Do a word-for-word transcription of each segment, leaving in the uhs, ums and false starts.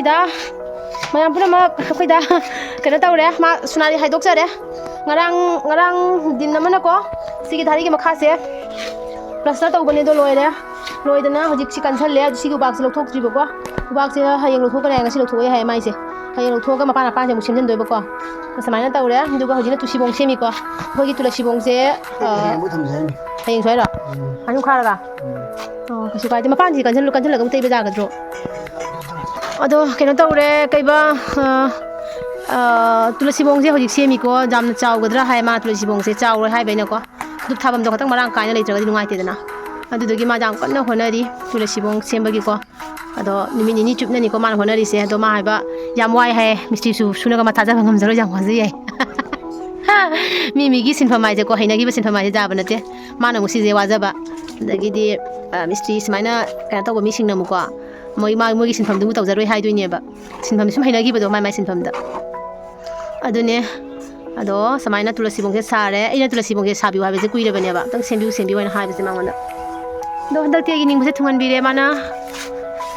ꯗ ꯃꯌꯥꯝ ꯄꯨꯝꯅꯃꯛ ꯑꯩꯈꯣꯏꯗ ꯀꯩꯅꯣ ꯇꯧꯔꯦ, ꯃꯥ ꯁꯨꯅꯥꯔꯤ ꯍꯥꯏꯗꯣꯛꯆꯔꯦ꯫ ꯉꯔꯥꯡ, ꯉꯔꯥꯡ ꯗꯤꯟ ꯑꯃꯅꯀꯣ, ꯁꯤꯒꯤ ꯙꯥꯔꯤꯒꯤ ꯃꯈꯥꯁꯦ ꯄ꯭ꯂꯁꯇꯔ ꯇꯧꯕꯅꯦ, ꯑꯗꯣ ꯂꯣꯏꯔꯦ꯫ ꯂꯣꯏꯗꯅ ꯍꯧꯖꯤꯛ ꯁꯤ ꯀꯟꯁꯜꯂꯦ꯫ ꯑꯗꯨ ꯁꯤꯒꯤ ꯎꯕꯥꯛꯁꯦ ꯂꯧꯊꯣꯛꯇ꯭ꯔꯤꯕꯀꯣ꯫ ꯎꯕꯥꯛꯁꯦ ꯍꯌꯦꯡ ꯂꯧꯊꯣꯛꯀꯅꯤ ꯍꯥꯏ, ꯉꯁꯤ ꯂꯧꯊꯣꯛꯑꯣꯏ ꯍꯥꯏ ꯃꯥꯏꯁꯦ꯫ ꯍꯌꯦꯡ ꯂꯧꯊꯣꯛꯑꯒ ꯃꯄꯥꯟ ꯃꯄꯥꯟꯁꯦ ꯑꯃꯨꯛ ꯁꯦꯝꯖꯤꯟꯗꯣꯏꯕꯀꯣ꯫ ꯁꯨꯃꯥꯏꯅ ꯇꯧꯔꯦ꯫ ꯑꯗꯨꯒ ꯍꯧꯖꯤꯛꯅ ꯇꯨꯁꯤꯕꯣꯡ ꯁꯦꯝꯃꯤꯀꯣ꯫ ꯑꯩꯈꯣꯏꯒꯤ ꯇꯨꯂꯁꯤꯕꯣꯡꯁꯦ, ꯑ, ꯍꯌꯦꯡ ꯑꯃꯨꯛ ꯊꯝꯁꯦ ꯍꯥꯏꯅꯤ꯫ ꯍꯌꯦꯡꯁꯨ ꯍꯥꯏꯔꯣ? ꯎꯝ꯫ ꯑꯗꯨꯝ ꯈꯥꯔꯒ? ꯎꯝ꯫ ꯑꯣ, ꯀꯩꯁꯨ ꯀꯥꯏꯗꯦ꯫ ꯃꯄꯥꯟꯁꯤ ꯀꯟꯁꯤꯜꯂꯨ-, ꯀꯟꯁꯤꯜꯂꯒ ꯑꯃꯨꯛ ꯇꯩꯕ ꯌꯥꯒꯗ꯭ꯔꯣ? ꯑꯗꯣ ꯀꯩꯅꯣ ꯇꯧꯔꯦ, ꯀꯩꯕ, ꯑ, ꯑ, ꯇꯨꯂꯁꯤꯕꯣꯡꯁꯦ ꯍꯧꯖꯤꯛ ꯁꯦꯝꯃꯤꯀꯣ꯫ ꯌꯥꯝꯅ ꯆꯥꯎꯒꯗ꯭ꯔꯥ ꯍꯥꯏ, ꯃꯥ ꯇꯨꯂꯁꯤꯕꯣꯡꯁꯦ ꯆꯥꯎꯔꯣꯏ ꯍꯥꯏꯕ ꯑꯩꯅꯀꯣ꯫ ꯙꯨꯞ ꯊꯥꯐꯝꯗꯣ ꯈꯇꯪ ꯃꯔꯥꯡ ꯀꯥꯏꯅ ꯂꯩꯇ꯭ꯔꯒꯗꯤ ꯅꯨꯡꯉꯥꯏꯇꯦꯗꯅ꯫ ꯑꯗꯨꯗꯨꯒꯤ ꯃꯥ ꯌꯥꯝ ꯀꯟꯅ ꯍꯣꯠꯅꯔꯤ ꯇꯨꯂꯁꯤꯕꯣꯡ ꯁꯦꯝꯕꯒꯤꯀꯣ꯫ ꯑꯗꯣ ꯅꯨꯃꯤꯠ ꯅꯤꯅꯤ ꯆꯨꯞꯅꯅꯤꯀꯣ ꯃꯥꯅ ꯍꯣꯠꯅꯔꯤꯁꯦ꯫ ꯑꯗꯣ ꯃꯥ ꯍꯥꯏꯕ ꯌꯥꯝ ꯋꯥꯏ ꯍꯥꯏ, ꯃꯤꯁꯇ꯭ꯔꯤꯁꯨ ꯁꯨꯅꯒ ꯃꯥ ꯊꯥꯖꯕ ꯉꯝꯖꯔꯣꯏ, ꯌꯥꯝ ꯋꯥꯖꯩ ꯍꯥꯏ꯫ ꯃꯤ ꯃꯤꯒꯤ ꯁꯤꯟꯐꯝ ꯍꯥꯏꯁꯦꯀꯣ, ꯍꯩꯅꯈꯤꯕ ꯁꯤꯟꯐꯝ ꯍꯥꯏꯁꯦ ꯌꯥꯕ ꯅꯠꯇꯦ꯫ ꯃꯥꯅ ꯑꯃꯨꯛ ꯁꯤꯁꯦ ꯋꯥꯖꯕ, ꯑꯗꯒꯤꯗꯤ, ꯑ, ꯃꯤꯁꯇ꯭ꯔꯤ ꯁꯨꯃꯥꯏꯅ ꯀꯩꯅꯣ ꯇꯧꯕ ꯃꯤꯁꯤꯡꯅ ꯑꯃꯨꯛꯀꯣ, ꯃꯣꯏ, ꯃꯥ, ꯃꯣꯏꯒꯤ ꯁꯤꯟꯐꯝꯗꯨꯕꯨ ꯇꯧꯖꯔꯣꯏ ꯍꯥꯏꯗꯣꯏꯅꯦꯕ꯫ ꯁꯤꯟꯐꯝ ꯁꯨꯝ ꯍꯩꯅꯈꯤꯕꯗꯣ ꯃꯥꯏ ꯃꯥꯏ ꯁꯤꯟꯐꯝꯗ꯫ ꯑꯗꯨꯅꯦ꯫ ꯑꯗꯣ ꯁꯨꯃꯥꯏꯅ ꯇꯨꯂꯁꯤꯕꯣꯡꯁꯦ ꯁꯥꯔꯦ꯫ ꯑꯩꯅ ꯇꯨꯂꯁꯤꯕꯣꯡꯁꯦ ꯁꯥꯕꯤꯌꯨ ꯍꯥꯏꯕꯁꯦ ꯀꯨꯏꯔꯕꯅꯦꯕ꯫ ꯑꯝꯇꯪ ꯁꯦꯝꯕꯤꯌꯨ, ꯁꯦꯝꯕꯤꯌꯨ ꯍꯥꯏꯅ ꯍꯥꯏꯕꯁꯦ ꯃꯉꯣꯟꯗ꯫ ꯑꯗꯣ ꯍꯟꯗꯛꯇꯤ ꯑꯩꯒꯤ ꯅꯤꯡꯕꯁꯦ ꯊꯨꯡꯍꯟꯕꯤꯔꯦ ꯃꯥꯅ꯫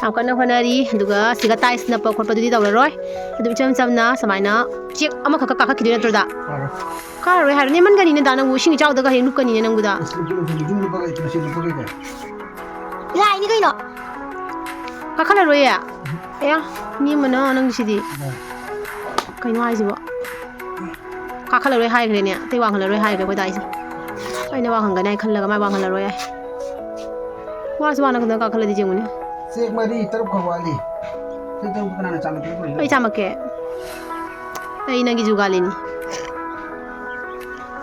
ꯌꯥꯝ ꯀꯟꯅ ꯍꯣꯠꯅꯔꯤ꯫ ꯑꯗꯨꯒ ꯁꯤꯒ ꯇꯥꯏꯁ ꯅꯞꯄ ꯈꯣꯠꯄꯗꯨꯗꯤ ꯇꯧꯔꯔꯣꯏ꯫ ꯑꯗꯨꯝ ꯏꯆꯝ ꯆꯝꯅ ꯁꯨꯃꯥꯏꯅ ꯆꯦꯛ ꯑꯃꯈꯛꯀ ꯀꯥꯈꯠꯈꯤꯗꯣꯏ ꯅꯠꯇ꯭ꯔꯣꯗ? ꯀꯥꯔꯔꯣꯏ꯫ ꯀꯥꯔꯔꯣꯏ ꯍꯥꯏꯔꯣ? ꯅꯦꯝꯃꯟꯒꯅꯤꯅꯦ ꯗꯥ, ꯅꯪꯕꯨ ꯏꯁꯤꯡ ꯏꯆꯥꯎꯗꯒ ꯍꯌꯦꯡ ꯂꯨꯞꯀꯅꯤꯅꯦ ꯅꯪꯕꯨꯗ꯫ ꯑꯁ, ꯂꯨꯞꯄ ꯂꯣꯏꯁꯤꯜꯂꯨ, ꯌꯨꯝ ꯂꯨꯞꯄꯒ ꯂꯩꯇ꯭ꯔꯣ, ꯁꯤ ꯂꯨꯞꯄꯒ ꯂꯩꯇ꯭ꯔꯣ? ꯂꯥꯏꯅꯤ ꯀꯩꯅꯣ? ꯀꯥꯈꯠꯂꯔꯣꯏꯌꯦ? ꯑꯦ, ꯅꯦꯝꯃꯅ ꯅꯪꯒꯤꯁꯤꯗꯤ꯫ ꯀꯩꯅꯣ ꯍꯥꯏꯁꯤꯕꯣ? ꯀꯥꯈꯠꯂꯔꯣꯏ ꯍꯥꯏꯈ꯭ꯔꯦꯅꯦ, ꯑꯇꯩ ꯋꯥꯡꯍꯜꯂꯔꯣꯏ ꯍꯥꯏꯈ꯭ꯔꯦ ꯑꯩꯈꯣꯏ ꯗꯥꯏꯁꯦ꯫ ꯑꯩꯅ ꯋꯥꯡꯍꯟꯒꯅꯤ ꯍꯥꯏ ꯈꯜꯂꯒ ꯃꯥ ꯋꯥꯡꯍꯜꯂꯔꯣꯏ ꯍꯥꯏ꯫ ꯋꯥꯁꯨ ꯋꯥꯅ ꯈꯛꯇꯪ ꯀꯥꯈꯠꯂꯗꯤ ꯌꯦꯡꯉꯨꯅꯦ꯫ ꯆꯦꯛ ꯃꯔꯤ, ꯇꯔꯨꯛ ꯈꯛ ꯋꯥꯠꯂꯤ꯫ ꯆꯦꯛ ꯇꯔꯨꯛ ꯀꯅꯥꯅ ꯆꯥꯝꯃꯛꯀꯦ? ꯑꯩ ꯆꯥꯝꯃꯛꯀꯦ꯫ ꯑꯩ ꯅꯪꯒꯤ ꯖꯨꯒꯥꯂꯤꯅꯤ꯫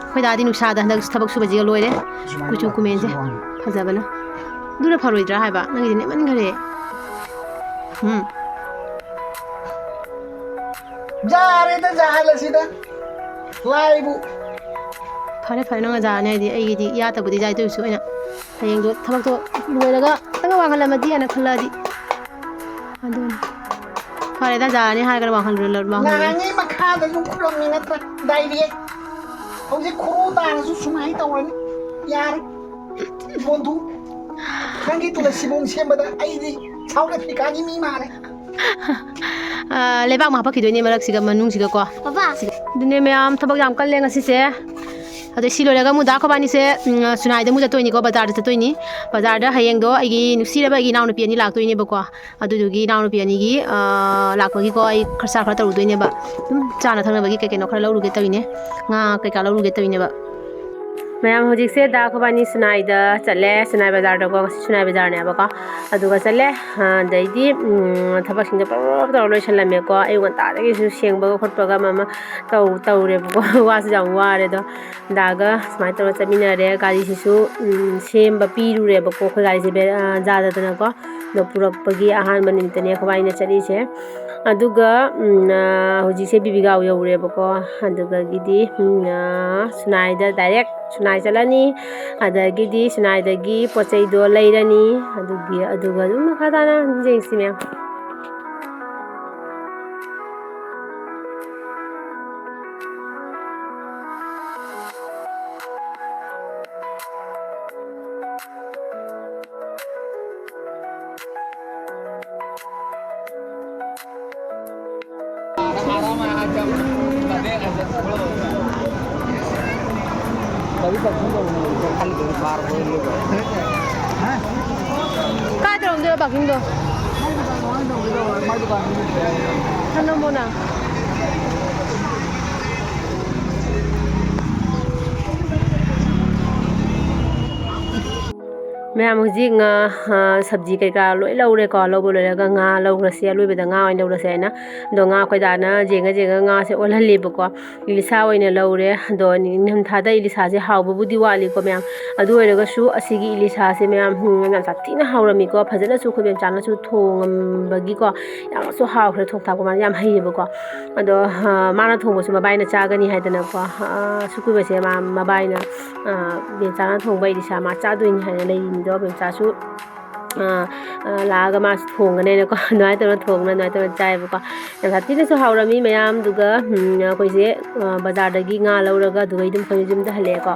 ꯑꯩꯈꯣꯏ ꯗꯥꯗꯤ ꯅꯨꯡꯁꯥꯗ ꯍꯟꯗꯛ ꯊꯕꯛ ꯁꯨꯕꯁꯤꯒ ꯂꯣꯏꯔꯦ꯫ ꯁꯨꯃꯥꯏꯅ ꯀꯨꯆꯨ ꯀꯨꯃꯦꯟꯁꯦ ꯁꯤ ꯋꯥꯡꯉꯤ꯫ ꯐꯖꯕꯅ꯫ ꯑꯗꯨꯅ ꯐꯔꯣꯏꯗ꯭ꯔꯥ ꯍꯥꯏꯕ? ꯅꯪꯒꯤꯗꯤ ꯅꯦꯝꯃꯟꯈꯔꯦ꯫ ꯎꯝ꯫ ꯌꯥꯔꯦꯗ, ꯖꯥꯍꯜꯂꯁꯤꯗ꯫ ꯂꯥꯏꯕꯨ꯫ ꯐꯔꯦ, ꯐꯔꯦ, ꯅꯪꯅ ꯖꯥꯔꯅꯤ ꯍꯥꯏꯗꯤ ꯑꯩꯒꯤꯗꯤ ꯏꯌꯥ ꯇꯕꯨꯗꯤ ꯌꯥꯏ, ꯑꯗꯨ ꯑꯣꯏꯔꯁꯨ ꯑꯩꯅ ꯍꯌꯦꯡꯗꯣ ꯊꯕꯛꯇꯣ ꯂꯣꯏꯔꯒ ꯈꯤꯇꯪ ꯋꯥꯡꯍꯜꯂꯝꯃꯗꯤ ꯍꯥꯏꯅ ꯈꯜꯂꯛꯑꯗꯤ꯫ ꯑꯗꯨꯅꯤ꯫ ꯐꯔꯦꯗ, ꯖꯥꯔꯅꯤ ꯍꯥꯏꯔꯒꯅ ꯋꯥꯡꯍꯜꯂꯨꯔ-, ꯋꯥꯡꯍꯜꯂꯨꯔꯦ꯫ ꯅꯍꯥꯟꯉꯩ ꯃꯈꯥꯗꯁꯨ ꯈꯨꯔꯝꯃꯤ ꯅꯠꯇ꯭ꯔꯥ? ꯗꯥꯏꯔꯦꯛ꯫ ꯍꯧꯖꯤꯛ ꯈꯨꯔꯨ ꯇꯥꯔꯁꯨ ꯁꯨꯃꯥꯏꯅ ꯇꯧꯔꯅꯤ꯫ ꯌꯥꯔꯦ꯫ ꯏꯕꯣꯟꯊꯨ, ꯅꯪꯒꯤ ꯇꯨꯂꯁꯤꯕꯣꯡ ꯁꯦꯝꯕꯗ ꯑꯩꯗꯤ ꯁꯥꯎꯠ ꯑꯐ꯭ꯔꯤꯀꯥꯒꯤ ꯃꯤ ꯃꯥꯜꯂꯦ꯫ ꯑꯥ, ꯂꯩꯕꯥꯛ ꯑꯃ ꯍꯥꯞꯄꯛꯈꯤꯗꯣꯏꯅꯦ ꯃꯔꯛꯁꯤꯒ, ꯃꯅꯨꯡꯁꯤꯒꯀꯣ꯫ ꯕꯕꯥ꯫ ꯑꯗꯨꯅꯦ ꯃꯌꯥꯝ, ꯊꯕꯛ ꯌꯥꯝ ꯀꯜꯂꯦ ꯉꯁꯤꯁꯦ꯫ ꯑꯗꯩ ꯁꯤ ꯂꯣꯏꯔꯒ ꯑꯃꯨꯛ ꯗꯥ ꯈꯣꯕꯥꯅꯤꯁꯦ, ꯎꯝ, ꯁꯨꯅꯥꯏꯗ ꯑꯃꯨꯛ ꯆꯠꯇꯣꯏꯅꯤꯀꯣ, ꯕꯖꯥꯔꯗ ꯆꯠꯇꯣꯏꯅꯤ꯫ ꯕꯖꯥꯔꯗ ꯍꯌꯦꯡꯗꯣ ꯑꯩꯒꯤ ꯅꯨꯡꯁꯤꯔꯕ ꯑꯩꯒꯤ ꯏꯅꯥꯎꯅꯨꯄꯤ ꯑꯅꯤ ꯂꯥꯛꯇꯣꯏꯅꯦꯕꯀꯣ꯫ ꯑꯗꯨꯗꯨꯒꯤ ꯏꯅꯥꯎꯅꯨꯄꯤ ꯑꯅꯤꯒꯤ, ꯑꯥ, ꯂꯥꯛꯄꯒꯤꯀꯣ, ꯑꯩ ꯈꯔ ꯆꯥ ꯈꯔ ꯇꯧꯔꯨꯗꯣꯏꯅꯦꯕ꯫ ꯑꯗꯨꯝ ꯆꯥꯅ ꯊꯛꯅꯕꯒꯤ ꯀꯩ ꯀꯩꯅꯣ ꯈꯔ ꯂꯧꯔꯨꯒꯦ ꯇꯧꯔꯤꯅꯦ꯫ ꯉꯥ ꯀꯩꯀꯥ ꯂꯧꯔꯨꯒꯦ ꯇꯧꯔꯤꯅꯦꯕ꯫ ꯃꯌꯥꯝ, ꯍꯧꯖꯤꯛꯁꯦ ꯗꯥ ꯈꯣꯕꯥꯅꯤ ꯁꯨꯅꯥꯏꯗ ꯆꯠꯂꯦ, ꯁꯨꯅꯥꯏ ꯕꯖꯥꯔꯗꯀꯣ, ꯉꯁꯤ ꯁꯨꯅꯥꯏ ꯕꯖꯥꯔꯅꯦꯕꯀꯣ꯫ ꯑꯗꯨꯒ ꯆꯠꯂꯦ꯫ ꯑꯥ, ꯑꯗꯩꯗꯤ, ꯎꯝ, ꯊꯕꯛꯁꯤꯡꯗꯣ ꯄꯔꯞ ꯇꯧꯔ ꯂꯣꯏꯁꯜꯂꯝꯃꯦꯀꯣ꯫ ꯑꯌꯨꯛ ꯉꯟꯇꯥꯗꯒꯤꯁꯨ ꯁꯦꯡꯕꯒ ꯈꯣꯠꯄꯒ ꯑꯃ ꯑꯃ ꯇꯧ-, ꯇꯧꯔꯦꯕꯀꯣ꯫ ꯋꯥꯁꯨ ꯌꯥꯝ ꯋꯥꯔꯦ ꯑꯗꯣ꯫ ꯗꯥꯒ ꯁꯨꯃꯥꯏꯅ ꯇꯧꯔ ꯆꯠꯃꯤꯟꯅꯔꯦ꯫ ꯒꯥꯔꯤꯁꯤꯁꯨ, ꯎꯝ, ꯁꯦꯝꯕ ꯄꯤꯔꯨꯔꯦꯕꯀꯣ꯫ ꯑꯩꯈꯣꯏ ꯒꯥꯔꯤꯁꯦ ꯕꯦ-, ꯑ, ꯌꯥꯗꯗꯅꯀꯣ꯫ ꯑꯗꯣ ꯄꯨꯔꯛꯄꯒꯤ ꯑꯍꯥꯟꯕ ꯅꯨꯃꯤꯠꯇꯅꯦ ꯑꯩꯈꯣꯏꯕꯥꯅꯤꯅ ꯆꯠꯂꯤꯁꯦ꯫ ꯑꯗꯨꯒ, ꯎꯝ, ꯑ, ꯍꯧꯖꯤꯛꯁꯦ ꯕꯤꯕꯤꯒꯥꯎ ꯌꯧꯔꯦꯕꯀꯣ꯫ ꯑꯗꯨꯗꯒꯤꯗꯤ, ꯎꯝ, ꯑ, ꯁꯨꯅꯥꯏꯗ direct ꯁꯨꯅꯥꯏ ꯆꯠꯂꯅꯤ꯫ ꯑꯗꯒꯤꯗꯤ ꯁꯨꯅꯥꯏꯗꯒꯤ ꯄꯣꯠ ꯆꯩꯗꯣ ꯂꯩꯔꯅꯤ꯫ ꯑꯗꯨꯒꯤ, ꯑꯗꯨꯒ ꯑꯗꯨꯝ ꯃꯈꯥ ꯇꯥꯅ ꯑꯗꯨꯝ ꯌꯦꯡꯁꯤ ꯃꯌꯥꯝ꯫ ꯀꯥꯏ ꯇꯧꯔꯝꯗꯣꯏꯕ parking ꯗꯣ? ꯊꯅꯝꯃꯣꯅ꯫ ꯃꯌꯥꯝ, ꯍꯧꯖꯤꯛ ꯉꯥ, ꯑ, ꯁꯕꯖꯤ ꯀꯩꯀꯥ ꯂꯣꯏ ꯂꯧꯔꯦꯀꯣ꯫ ꯂꯧꯕ ꯂꯣꯏꯔꯒ ꯉꯥ ꯂꯧꯔꯁꯦ, ꯑꯂꯣꯏꯕꯗ ꯉꯥ ꯑꯣꯏꯅ ꯂꯧꯔꯁꯦ ꯍꯥꯏꯅ꯫ ꯑꯗꯣ ꯉꯥ ꯑꯩꯈꯣꯏ ꯗꯥꯅ ꯌꯦꯡꯉ ꯌꯦꯡꯉ ꯉꯥꯁꯦ ꯑꯣꯜꯍꯜꯂꯦꯕꯀꯣ꯫ ꯏꯂꯤꯁꯥ ꯑꯣꯏꯅ ꯂꯧꯔꯦ꯫ ꯑꯗꯣ ꯅꯤꯡꯊꯝꯊꯥꯗ ꯏꯂꯤꯁꯥꯁꯦ ꯍꯥꯎꯕꯕꯨꯗꯤ ꯋꯥꯠꯂꯤꯀꯣ ꯃꯌꯥꯝ꯫ ꯑꯗꯨ ꯑꯣꯏꯔꯒꯁꯨ ꯑꯁꯤꯒꯤ ꯏꯂꯤꯁꯥꯁꯦ ꯃꯌꯥꯝ, ꯎꯝ, ꯌꯥꯝ ꯁꯥꯊꯤꯅ ꯍꯥꯎꯔꯝꯃꯤꯀꯣ꯫ ꯐꯖꯅꯁꯨ ꯑꯩꯈꯣꯏ ꯃꯦꯝꯆꯥꯅꯁꯨ ꯊꯣꯡꯉꯝꯕꯒꯤꯀꯣ꯫ ꯌꯥꯝꯅꯁꯨ ꯍꯥꯎꯈ꯭ꯔꯦ꯫ ꯊꯣꯡ ꯊꯥꯛꯄ ꯃꯥꯅ ꯌꯥꯝ ꯍꯩꯌꯦꯕꯀꯣ꯫ ꯑꯗꯣ, ꯑ, ꯃꯥꯅ ꯊꯣꯡꯕꯁꯨ ꯃꯕꯥꯏꯅ ꯆꯥꯒꯅꯤ ꯍꯥꯏꯗꯅꯀꯣ꯫ ꯑ, ꯁꯨꯛ ꯀꯨꯏꯕꯁꯦ ꯃꯥ, ꯃꯕꯥꯏꯅ, ꯑ, ꯃꯦꯝꯆꯥꯅ ꯊꯣꯡꯕ ꯏꯂꯤꯁꯥ ꯃꯥ ꯆꯥꯗꯣꯏꯅꯤ ꯍꯥꯏꯅ ꯂꯩꯔꯤꯅꯤꯗꯣ꯫ ꯃꯦꯝꯆꯥꯁꯨ ꯑ, ꯑ, ꯂꯥꯛꯑꯒ ꯃꯥꯁꯨ ꯊꯣꯡꯒꯅꯦꯅꯀꯣ꯫ ꯑꯗꯨꯃꯥꯏꯅ ꯇꯧꯔꯒ ꯊꯣꯡꯅ ꯑꯗꯨꯃꯥꯏꯅ ꯇꯧꯔꯒ ꯆꯥꯏꯌꯦꯕꯀꯣ꯫ ꯌꯥꯝ ꯁꯥꯊꯤꯅꯁꯨ ꯍꯥꯎꯔꯝꯃꯤ ꯃꯌꯥꯝꯗꯨꯒ꯫ ꯎꯝ, ꯑꯩꯈꯣꯏꯁꯦ, ꯑ, ꯕꯖꯥꯔꯗꯒꯤ ꯉꯥ ꯂꯧꯔꯒ ꯑꯗꯨꯒ ꯑꯗꯨꯝ ꯑꯩꯈꯣꯏ ꯌꯨꯝꯗ ꯍꯜꯂꯛꯑꯦꯀꯣ꯫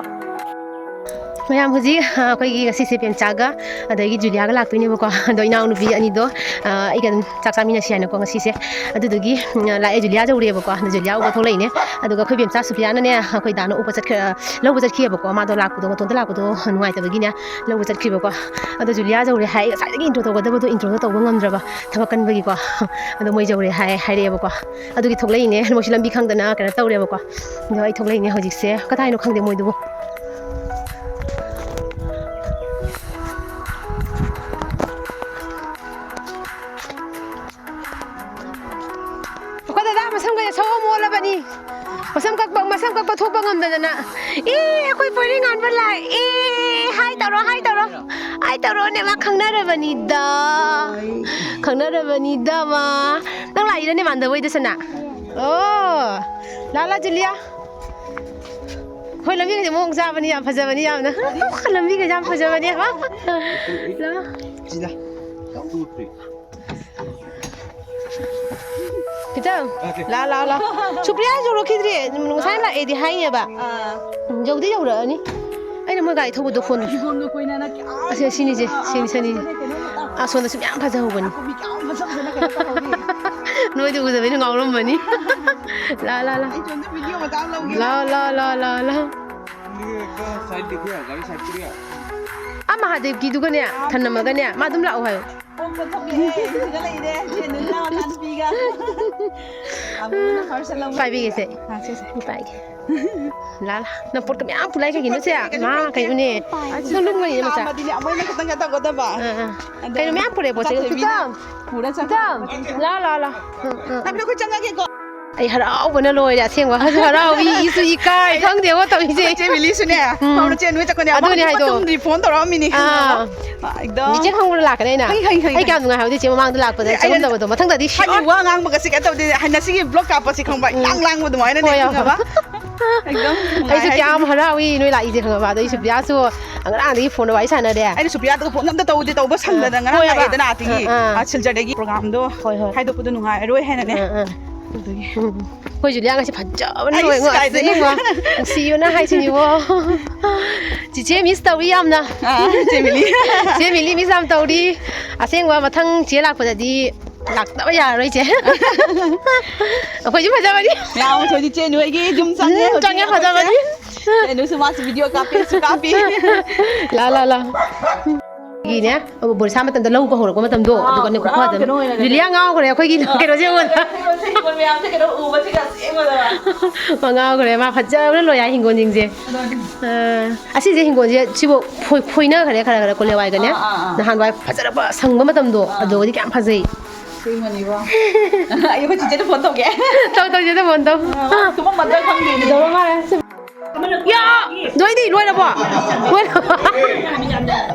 ꯃꯌꯥꯝ ꯍꯧꯖꯤꯛ, ꯑ, ꯑꯩꯈꯣꯏꯒꯤ ꯉꯁꯤꯁꯦ ꯄꯦꯝꯆꯥꯒ ꯑꯗꯒꯤ ꯖꯨꯂꯤꯌꯥꯒ ꯂꯥꯛꯇꯣꯏꯅꯦꯕꯀꯣ꯫ ꯑꯗꯣ ꯏꯅꯥꯎꯅꯨꯄꯤ ꯑꯅꯤꯗꯣ, ꯑ, ꯑꯩꯒ ꯑꯗꯨꯝ ꯆꯥꯛ ꯆꯥꯃꯤꯟꯅꯁꯤ ꯍꯥꯏꯅꯀꯣ ꯉꯁꯤꯁꯦ꯫ ꯑꯗꯨꯗꯨꯒꯤ, ꯎꯝ, ꯂꯥꯛꯑꯦ, ꯖꯨꯂꯤꯌꯥ ꯌꯧꯔꯦꯕꯀꯣ꯫ ꯑꯗꯣ ꯖꯨꯂꯤꯌꯥ ꯎꯕ ꯊꯣꯛꯂꯛꯏꯅꯦ꯫ ꯑꯗꯨꯒ ꯑꯩꯈꯣꯏ ꯕꯦꯝꯆꯥ ꯁꯨꯄ꯭ꯔꯤꯌꯥꯅꯅꯦ, ꯑꯩꯈꯣꯏ ꯗꯥꯅ ꯎꯕ ꯆꯠꯈ꯭ꯔ-, ꯂꯧꯕ ꯆꯠꯈꯤꯑꯕꯀꯣ꯫ ꯃꯥꯗꯣ ꯂꯥꯛꯄꯗꯣ ꯃꯇꯣꯟꯗ ꯂꯥꯛꯄꯗꯣ ꯅꯨꯡꯉꯥꯏꯇꯕꯒꯤꯅꯦ ꯂꯧꯕ ꯆꯠꯈꯤꯕꯀꯣ꯫ ꯑꯗꯣ ꯖꯨꯂꯤꯌꯥ ꯌꯧꯔꯦ ꯍꯥꯏ꯫ ꯉꯁꯥꯏꯗꯒꯤ intro ꯇꯧꯒꯗꯕꯗꯣ introꯗꯣ ꯇꯧꯕ ꯉꯝꯗ꯭ꯔꯕ, ꯊꯕꯛ ꯀꯟꯕꯒꯤꯀꯣ꯫ ꯑꯗꯣ ꯃꯣꯏ ꯌꯧꯔꯦ ꯍꯥꯏ, ꯍꯥꯏꯔꯛꯑꯦꯕꯀꯣ꯫ ꯑꯗꯨꯒꯤ ꯊꯣꯛꯂꯛꯏꯅꯦ꯫ ꯃꯣꯏꯁꯨ ꯂꯝꯕꯤ ꯈꯪꯗꯅ ꯀꯩꯅꯣ ꯇꯧꯔꯦꯕꯀꯣ꯫ ꯑꯗꯣ ꯑꯩ ꯊꯣꯛꯂꯛꯏꯅꯦ ꯍꯧꯖꯤꯛꯁꯦ꯫ ꯀꯗꯥꯏꯅꯣ ꯈꯪꯗꯦ ꯃꯣꯏꯗꯨꯕꯨ꯫ ꯑꯩꯈꯣꯏ ꯗꯗꯥ ꯃꯁꯝꯒꯁꯦ ꯁꯑꯣꯝ ꯑꯣꯜꯂꯕꯅꯤ꯫ ꯃꯁꯝ ꯀꯛꯄ, ꯃꯁꯝ ꯀꯛꯄ ꯊꯣꯛꯄ ꯉꯝꯗꯗꯅ꯫ ꯑꯦ, ꯑꯩꯈꯣꯏ ꯄꯣꯏꯔꯩꯉꯥꯟꯕ ꯂꯥꯛꯑꯦ꯫ ꯍꯥꯏ ꯇꯧꯔꯣ, ꯍꯥꯏ ꯇꯧꯔꯣ꯫ ꯍꯥꯏ ꯇꯧꯔꯣꯅꯦ, ꯃꯥ ꯈꯪꯅꯔꯕꯅꯤꯗ꯫ ꯈꯪꯅꯔꯕꯅꯤꯗ ꯃꯥ꯫ ꯅꯪ ꯂꯥꯛꯏꯔꯅꯦ ꯃꯥꯟꯗꯕ ꯍꯣꯏꯗ ꯁꯅꯥ? ꯑꯣ, ꯂꯥ ꯂꯥ ꯖꯨꯂꯤꯌꯥ꯫ ꯍꯣꯏ, ꯂꯝꯕꯤꯒꯁꯦ ꯃꯑꯣꯡ ꯆꯥꯕꯅꯤ, ꯌꯥꯝ ꯐꯖꯕꯅꯤ ꯌꯥꯝꯅ꯫ ꯂꯝꯕꯤꯒꯁꯦ ꯌꯥꯝ ꯐꯖꯕꯅꯤ꯫ ꯂꯥ꯫ ꯁꯤꯗ꯫ ꯏꯆꯝ, ꯂꯥ, ꯂꯥ, ꯂꯥ꯫ ꯁꯨꯄ꯭ꯔꯤꯌꯥ ꯌꯧꯔꯛꯈꯤꯗ꯭ꯔꯤ꯫ ꯉꯁꯥꯏ ꯂꯥꯛꯑꯦꯗꯤ ꯍꯥꯏꯅꯦꯕ꯫ ꯑꯥ꯫ ꯌꯧꯗꯤ ꯌꯧꯔꯛꯑꯅꯤ꯫ ꯑꯩꯅ ꯃꯣꯏ ꯒꯥꯔꯤ ꯊꯧꯕꯗꯣ ꯐꯣꯟ꯫ ꯀꯤꯍꯣꯝꯗꯣ ꯀꯣꯏꯅ ꯅꯛ-, ꯑꯥ, ꯑꯁꯦ ꯁꯤꯅꯤꯁꯦ, ꯁꯤꯅꯤ, ꯁꯤꯅꯤ꯫ ꯀꯩꯅꯣ ꯃꯇꯥ-, ꯑꯁꯣꯝꯗꯁꯨ ꯃꯌꯥꯝ ꯐꯖꯍꯧꯕꯅꯤ꯫ ꯅꯥꯀꯨꯞꯄꯤ ꯀꯌꯥꯝ ꯐꯖ ꯐꯖꯅ ꯀꯩꯅꯣ ꯇꯧꯍꯧꯔꯤ꯫ ꯅꯣꯏꯗꯤ ꯎꯗꯕꯅꯤꯅ ꯉꯥꯎꯔꯝꯃꯅꯤ꯫ ꯂꯥ, ꯂꯥ, ꯂꯥ꯫ ꯑꯩ ꯁꯣꯝꯗ video ꯃꯆꯥ ꯑꯃ ꯂꯧꯒꯦ꯫ ꯂꯥ, ꯂꯥ, ꯂꯥ, ꯂꯥ, ꯂꯥ꯫ ꯁꯥꯏꯠ ꯗꯤꯒ꯭ꯔꯤ, ꯒꯥꯔꯤ ꯁꯥꯏꯠ ꯗꯤꯒ꯭ꯔꯤ꯫ ꯑꯥ, ꯃꯍꯥꯗꯦꯕꯀꯤꯗꯨꯒꯅꯦ, ꯊꯝꯅꯝꯃꯒꯅꯦ, ꯃꯥ ꯑꯗꯨꯝ ꯂꯥꯛꯑꯣ ꯍꯥꯏꯌꯣ꯫ ꯀꯣꯛꯇ ꯊꯝꯃꯦ, ꯁꯤꯗ ꯂꯩꯔꯦ, ꯆꯦ ꯅꯨꯅꯥ ꯃꯆꯥꯅꯨꯄꯤꯒ꯫ ꯑꯃꯨꯛꯅ ꯐꯥꯔꯁ ꯂꯧꯕ꯫ ꯄꯥꯏꯕꯤꯒꯦꯁꯦ꯫ ꯑꯥ, ꯁꯦ, ꯁꯦ꯫ ꯄꯥꯏꯒꯦ꯫ ꯂꯥ, ꯂꯥ꯫ ꯅꯪ ꯄꯣꯠꯀ ꯃꯌꯥꯝ ꯄꯨꯂꯥꯏ ꯀꯩꯒꯤꯅꯣ ꯁꯦ? ꯃꯥ ꯀꯩꯅꯣꯅꯦ꯫ ꯄꯥꯏ꯫ ꯁꯨꯝ ꯂꯨꯝꯒꯅꯤ ꯃꯆꯥ꯫ ꯂꯥꯛꯑꯝꯃꯗꯤꯅꯦ, ꯑꯃꯨꯛ ꯑꯩꯅ ꯈꯤꯇꯪ ꯀꯩꯅꯣ ꯇꯧꯒꯗꯕ꯫ ꯑꯥ, ꯑꯥ꯫ ꯑꯗꯣ ꯀꯩꯅꯣ ꯃꯌꯥꯝ ꯄꯨꯔꯛꯑꯦ ꯄꯣꯠ ꯆꯩ꯫ ꯆꯥꯊꯣꯏꯕꯤꯅ ꯄꯨꯔ ꯆꯠꯈ꯭ꯔꯦ꯫ ꯂꯥ, ꯂꯥ, ꯂꯥ꯫ ꯎꯝ, ꯎꯝ, ꯎꯝ꯫ ꯅꯪ ꯑꯩꯈꯣꯏ ꯆꯪꯉꯒꯦꯀꯣ꯫ ꯑꯩ ꯍꯔꯥꯎꯕꯅ ꯂꯣꯏꯔꯦ, ꯑꯁꯦꯡꯕ ꯍꯔꯥꯎ-, ꯍꯔꯥꯎꯏ, ꯏꯁꯨ ꯏꯀꯥꯏ, ꯈꯪꯗꯦꯕꯣ ꯇꯧꯔꯤꯁꯦ꯫ ꯆꯦ ꯃꯤꯂꯤꯁꯨꯅꯦ, ꯎꯝ꯫ ꯐꯥꯎꯅ ꯆꯦꯟ ꯅꯣꯏ ꯆꯠꯀꯅꯤ꯫ ꯑꯗꯨꯅꯦ ꯍꯥꯏꯗꯣ꯫ ꯃꯇꯨꯡꯗꯤ ꯐꯣꯟ ꯇꯧꯔꯛꯑꯝꯃꯤꯅꯤ, ꯑꯥ꯫ ꯈꯪꯉꯕ? ꯑꯥ, ꯑꯦꯛꯗꯝ꯫ ꯃꯤꯆꯦ ꯈꯪꯕ꯭ꯔꯥ ꯂꯥꯛꯀꯅꯤ ꯑꯩꯅ? ꯍꯩ, ꯍꯩ, ꯍꯩ, ꯑꯩ ꯍꯩ꯫ ꯀꯌꯥꯝ ꯅꯨꯡꯉꯥꯏ ꯍꯥꯏꯕꯗꯤ ꯆꯦ ꯃꯃꯥꯡꯗ ꯂꯥꯛꯄꯗ ꯑꯩꯅ ꯆꯪꯉꯝꯗꯕꯗꯣ꯫ ꯃꯊꯪꯗꯗꯤ ꯍꯥꯏꯗꯤ sure꯫ ꯋꯥ ꯉꯥꯡꯕꯒꯁꯦ ꯀꯩꯅꯣ ꯇꯧꯗꯦ, ꯍꯥꯏ-, ꯉꯁꯤꯒꯤ vlog ꯀꯥꯞꯄꯁꯦ ꯈꯪꯕ꯭ꯔꯥ? ꯎꯝ꯫ ꯏꯂꯥꯡ ꯂꯥꯡꯕ ꯑꯗꯨꯃꯥꯏꯅꯅꯦ, ꯍꯣꯏ, ꯈꯪꯉꯕ? ꯑꯦꯛꯗꯝ ꯅꯨꯡꯉꯥꯏ ꯑꯩꯁꯨ ꯍꯥꯏꯁꯤꯅꯤ꯫ ꯀꯌꯥꯝ ꯍꯔꯥꯎꯏ ꯅꯣꯏ ꯂꯥꯛꯏꯁꯦ ꯈꯪꯉꯕ? ꯑꯗꯣ ꯑꯩ ꯁꯨꯄ꯭ꯔꯤꯌꯥꯁꯨ ꯉꯔꯥꯡꯗꯒꯤ ꯐꯣꯟꯗ ꯋꯥꯔꯤ ꯁꯥꯟꯅꯔꯦ꯫ ꯑꯩꯅ ꯁꯨꯄ꯭ꯔꯤꯌꯥꯗꯒ ꯐꯣꯟ ꯑꯝꯇ ꯇꯧꯗꯦ, ꯇꯧꯕ ꯁꯪꯗꯗꯅ ꯑꯥ, ꯉꯔꯥꯡ ꯍꯣꯏ, ꯂꯥꯛꯑꯦꯗꯅ ꯑꯥꯗꯒꯤ꯫ ꯑꯥ, ꯑꯥ꯫ ꯑꯥ, ꯁꯤꯜꯆꯔꯗꯒꯤ programꯗꯣ ꯍꯣꯏ, ꯍꯣꯏ꯫ ꯍꯥꯏꯗꯣꯛꯄꯗꯣ ꯅꯨꯡꯉꯥꯏꯔꯔꯣꯏ ꯍꯥꯏꯅꯅꯦ꯫ ꯑꯥ, ꯑꯥ꯫ ꯑꯗꯒꯤ, ꯎꯝ꯫ ꯑꯩꯈꯣꯏ ꯖꯨꯂꯤꯌꯥ ꯉꯁꯤ ꯐꯖꯕꯅ ꯑꯩꯁ, ꯂꯣꯏꯔꯦ꯫ ꯀꯥꯏꯗꯒꯤ? ꯑꯁꯦꯡꯕ ꯅꯨꯡꯁꯤꯕꯅ ꯍꯥꯏꯁꯤꯅꯤꯕꯣ꯫ ꯆꯤꯆꯦ miss ꯇꯧꯔꯤ ꯌꯥꯝꯅ꯫ ꯑꯥ, ꯆꯤꯆꯦ ꯃꯤꯂꯤ꯫ ꯆꯤꯆꯦ ꯃꯤꯂꯤ miss ꯌꯥꯝ ꯇꯧꯔꯤ꯫ ꯑꯁꯦꯡꯕ ꯃꯊꯪ ꯆꯦ ꯂꯥꯛꯄꯗꯗꯤ ꯂꯥꯛꯇꯕ ꯌꯥꯔꯔꯣꯏ, ꯆꯦ꯫ ꯑꯩꯈꯣꯏꯁꯨ ꯐꯖꯕꯅꯤ꯫ ꯃꯌꯥꯝ ꯑꯩꯈꯣꯏꯗꯤ ꯆꯦ ꯅꯣꯏꯒꯤ ꯌꯨꯝ ꯆꯪꯉꯦ ꯎꯝ, ꯍꯧꯖꯤꯛ ꯆꯪꯉꯦ, ꯑꯩꯈꯣꯏꯁꯦ꯫ ꯐꯖꯕꯅꯤ꯫ ꯆꯦ ꯅꯨꯁꯨ ꯃꯥꯁꯨ video ꯀꯥꯞꯄꯤ, ꯑꯩꯁꯨ ꯀꯥꯞꯄꯤ꯫ ꯂꯥ, ꯂꯥ, ꯂꯥ꯫ ꯒꯤꯅꯦ, ꯑꯃ ꯕꯣꯔꯤꯁꯥ ꯃꯇꯝꯗ ꯂꯧꯒ ꯍꯧꯔꯛꯄ ꯃꯇꯝꯗꯣ, ꯑꯥ, ꯑꯗꯨꯒꯅꯦ ꯄꯨꯔꯥ ꯈꯨꯐꯗ꯫ ꯀꯩꯅꯣ ꯑꯣꯏꯅ ꯖꯨꯂꯤꯌꯥ ꯉꯥꯎꯈ꯭ꯔꯦ ꯑꯩꯈꯣꯏꯒꯤ ꯑꯥ꯫ ꯀꯩꯅꯣꯁꯦ ꯎꯕꯗ꯫ ꯍꯤꯡꯒꯣꯜ ꯃꯌꯥꯝꯁꯦ ꯀꯩꯅꯣ ꯎꯕꯁꯤꯒ ꯑꯁꯦꯡꯕꯗ꯫ ꯃꯥ ꯉꯥꯎꯈ꯭ꯔꯦ, ꯃꯥ ꯐꯖꯕꯅ ꯂꯣꯏ ꯌꯥꯏ ꯍꯤꯡꯒꯣꯜꯁꯤꯡꯁꯦ꯫ ꯑꯗꯨꯅꯤ꯫ ꯑꯥ, ꯑꯁꯤꯁꯦ ꯍꯤꯡꯒꯣꯜꯁꯦ ꯁꯤꯕꯨ ꯐꯣꯏ-, ꯐꯣꯏꯅꯈ꯭ꯔꯦ ꯈꯔ ꯈꯔ ꯀꯣꯂꯦꯋꯥꯏꯒꯅꯦ꯫ ꯑꯥ, ꯑꯥ, ꯑꯥ꯫ ꯅꯍꯥꯟꯋꯥꯏ ꯐꯖꯔꯕ ꯁꯪꯕ ꯃꯇꯝꯗꯣ, ꯑꯥ꯫ ꯑꯗꯨꯒꯗꯤ ꯀꯌꯥꯝ ꯐꯖꯩ꯫ ꯑꯁꯦꯡꯕꯅꯤꯀꯣ꯫ ꯑꯩ ꯑꯩꯈꯣꯏ ꯆꯤꯆꯦꯗ phone ꯇꯧꯒꯦ꯫ ꯇꯧ, ꯇꯧ, ꯆꯤꯆꯦꯗ phone ꯇꯧ꯫ ꯑꯥ, ꯃꯥ ꯊꯨꯝꯃꯝꯃꯗ꯭ꯔꯥ ꯈꯪꯗꯦꯅꯦ꯫ ꯇꯧꯔ ꯃꯥꯜꯂꯦ꯫ ꯌꯥ! ꯅꯣꯏꯗꯤ ꯂꯣꯏꯔꯕꯣ? ꯂꯣꯏꯔꯕꯣ?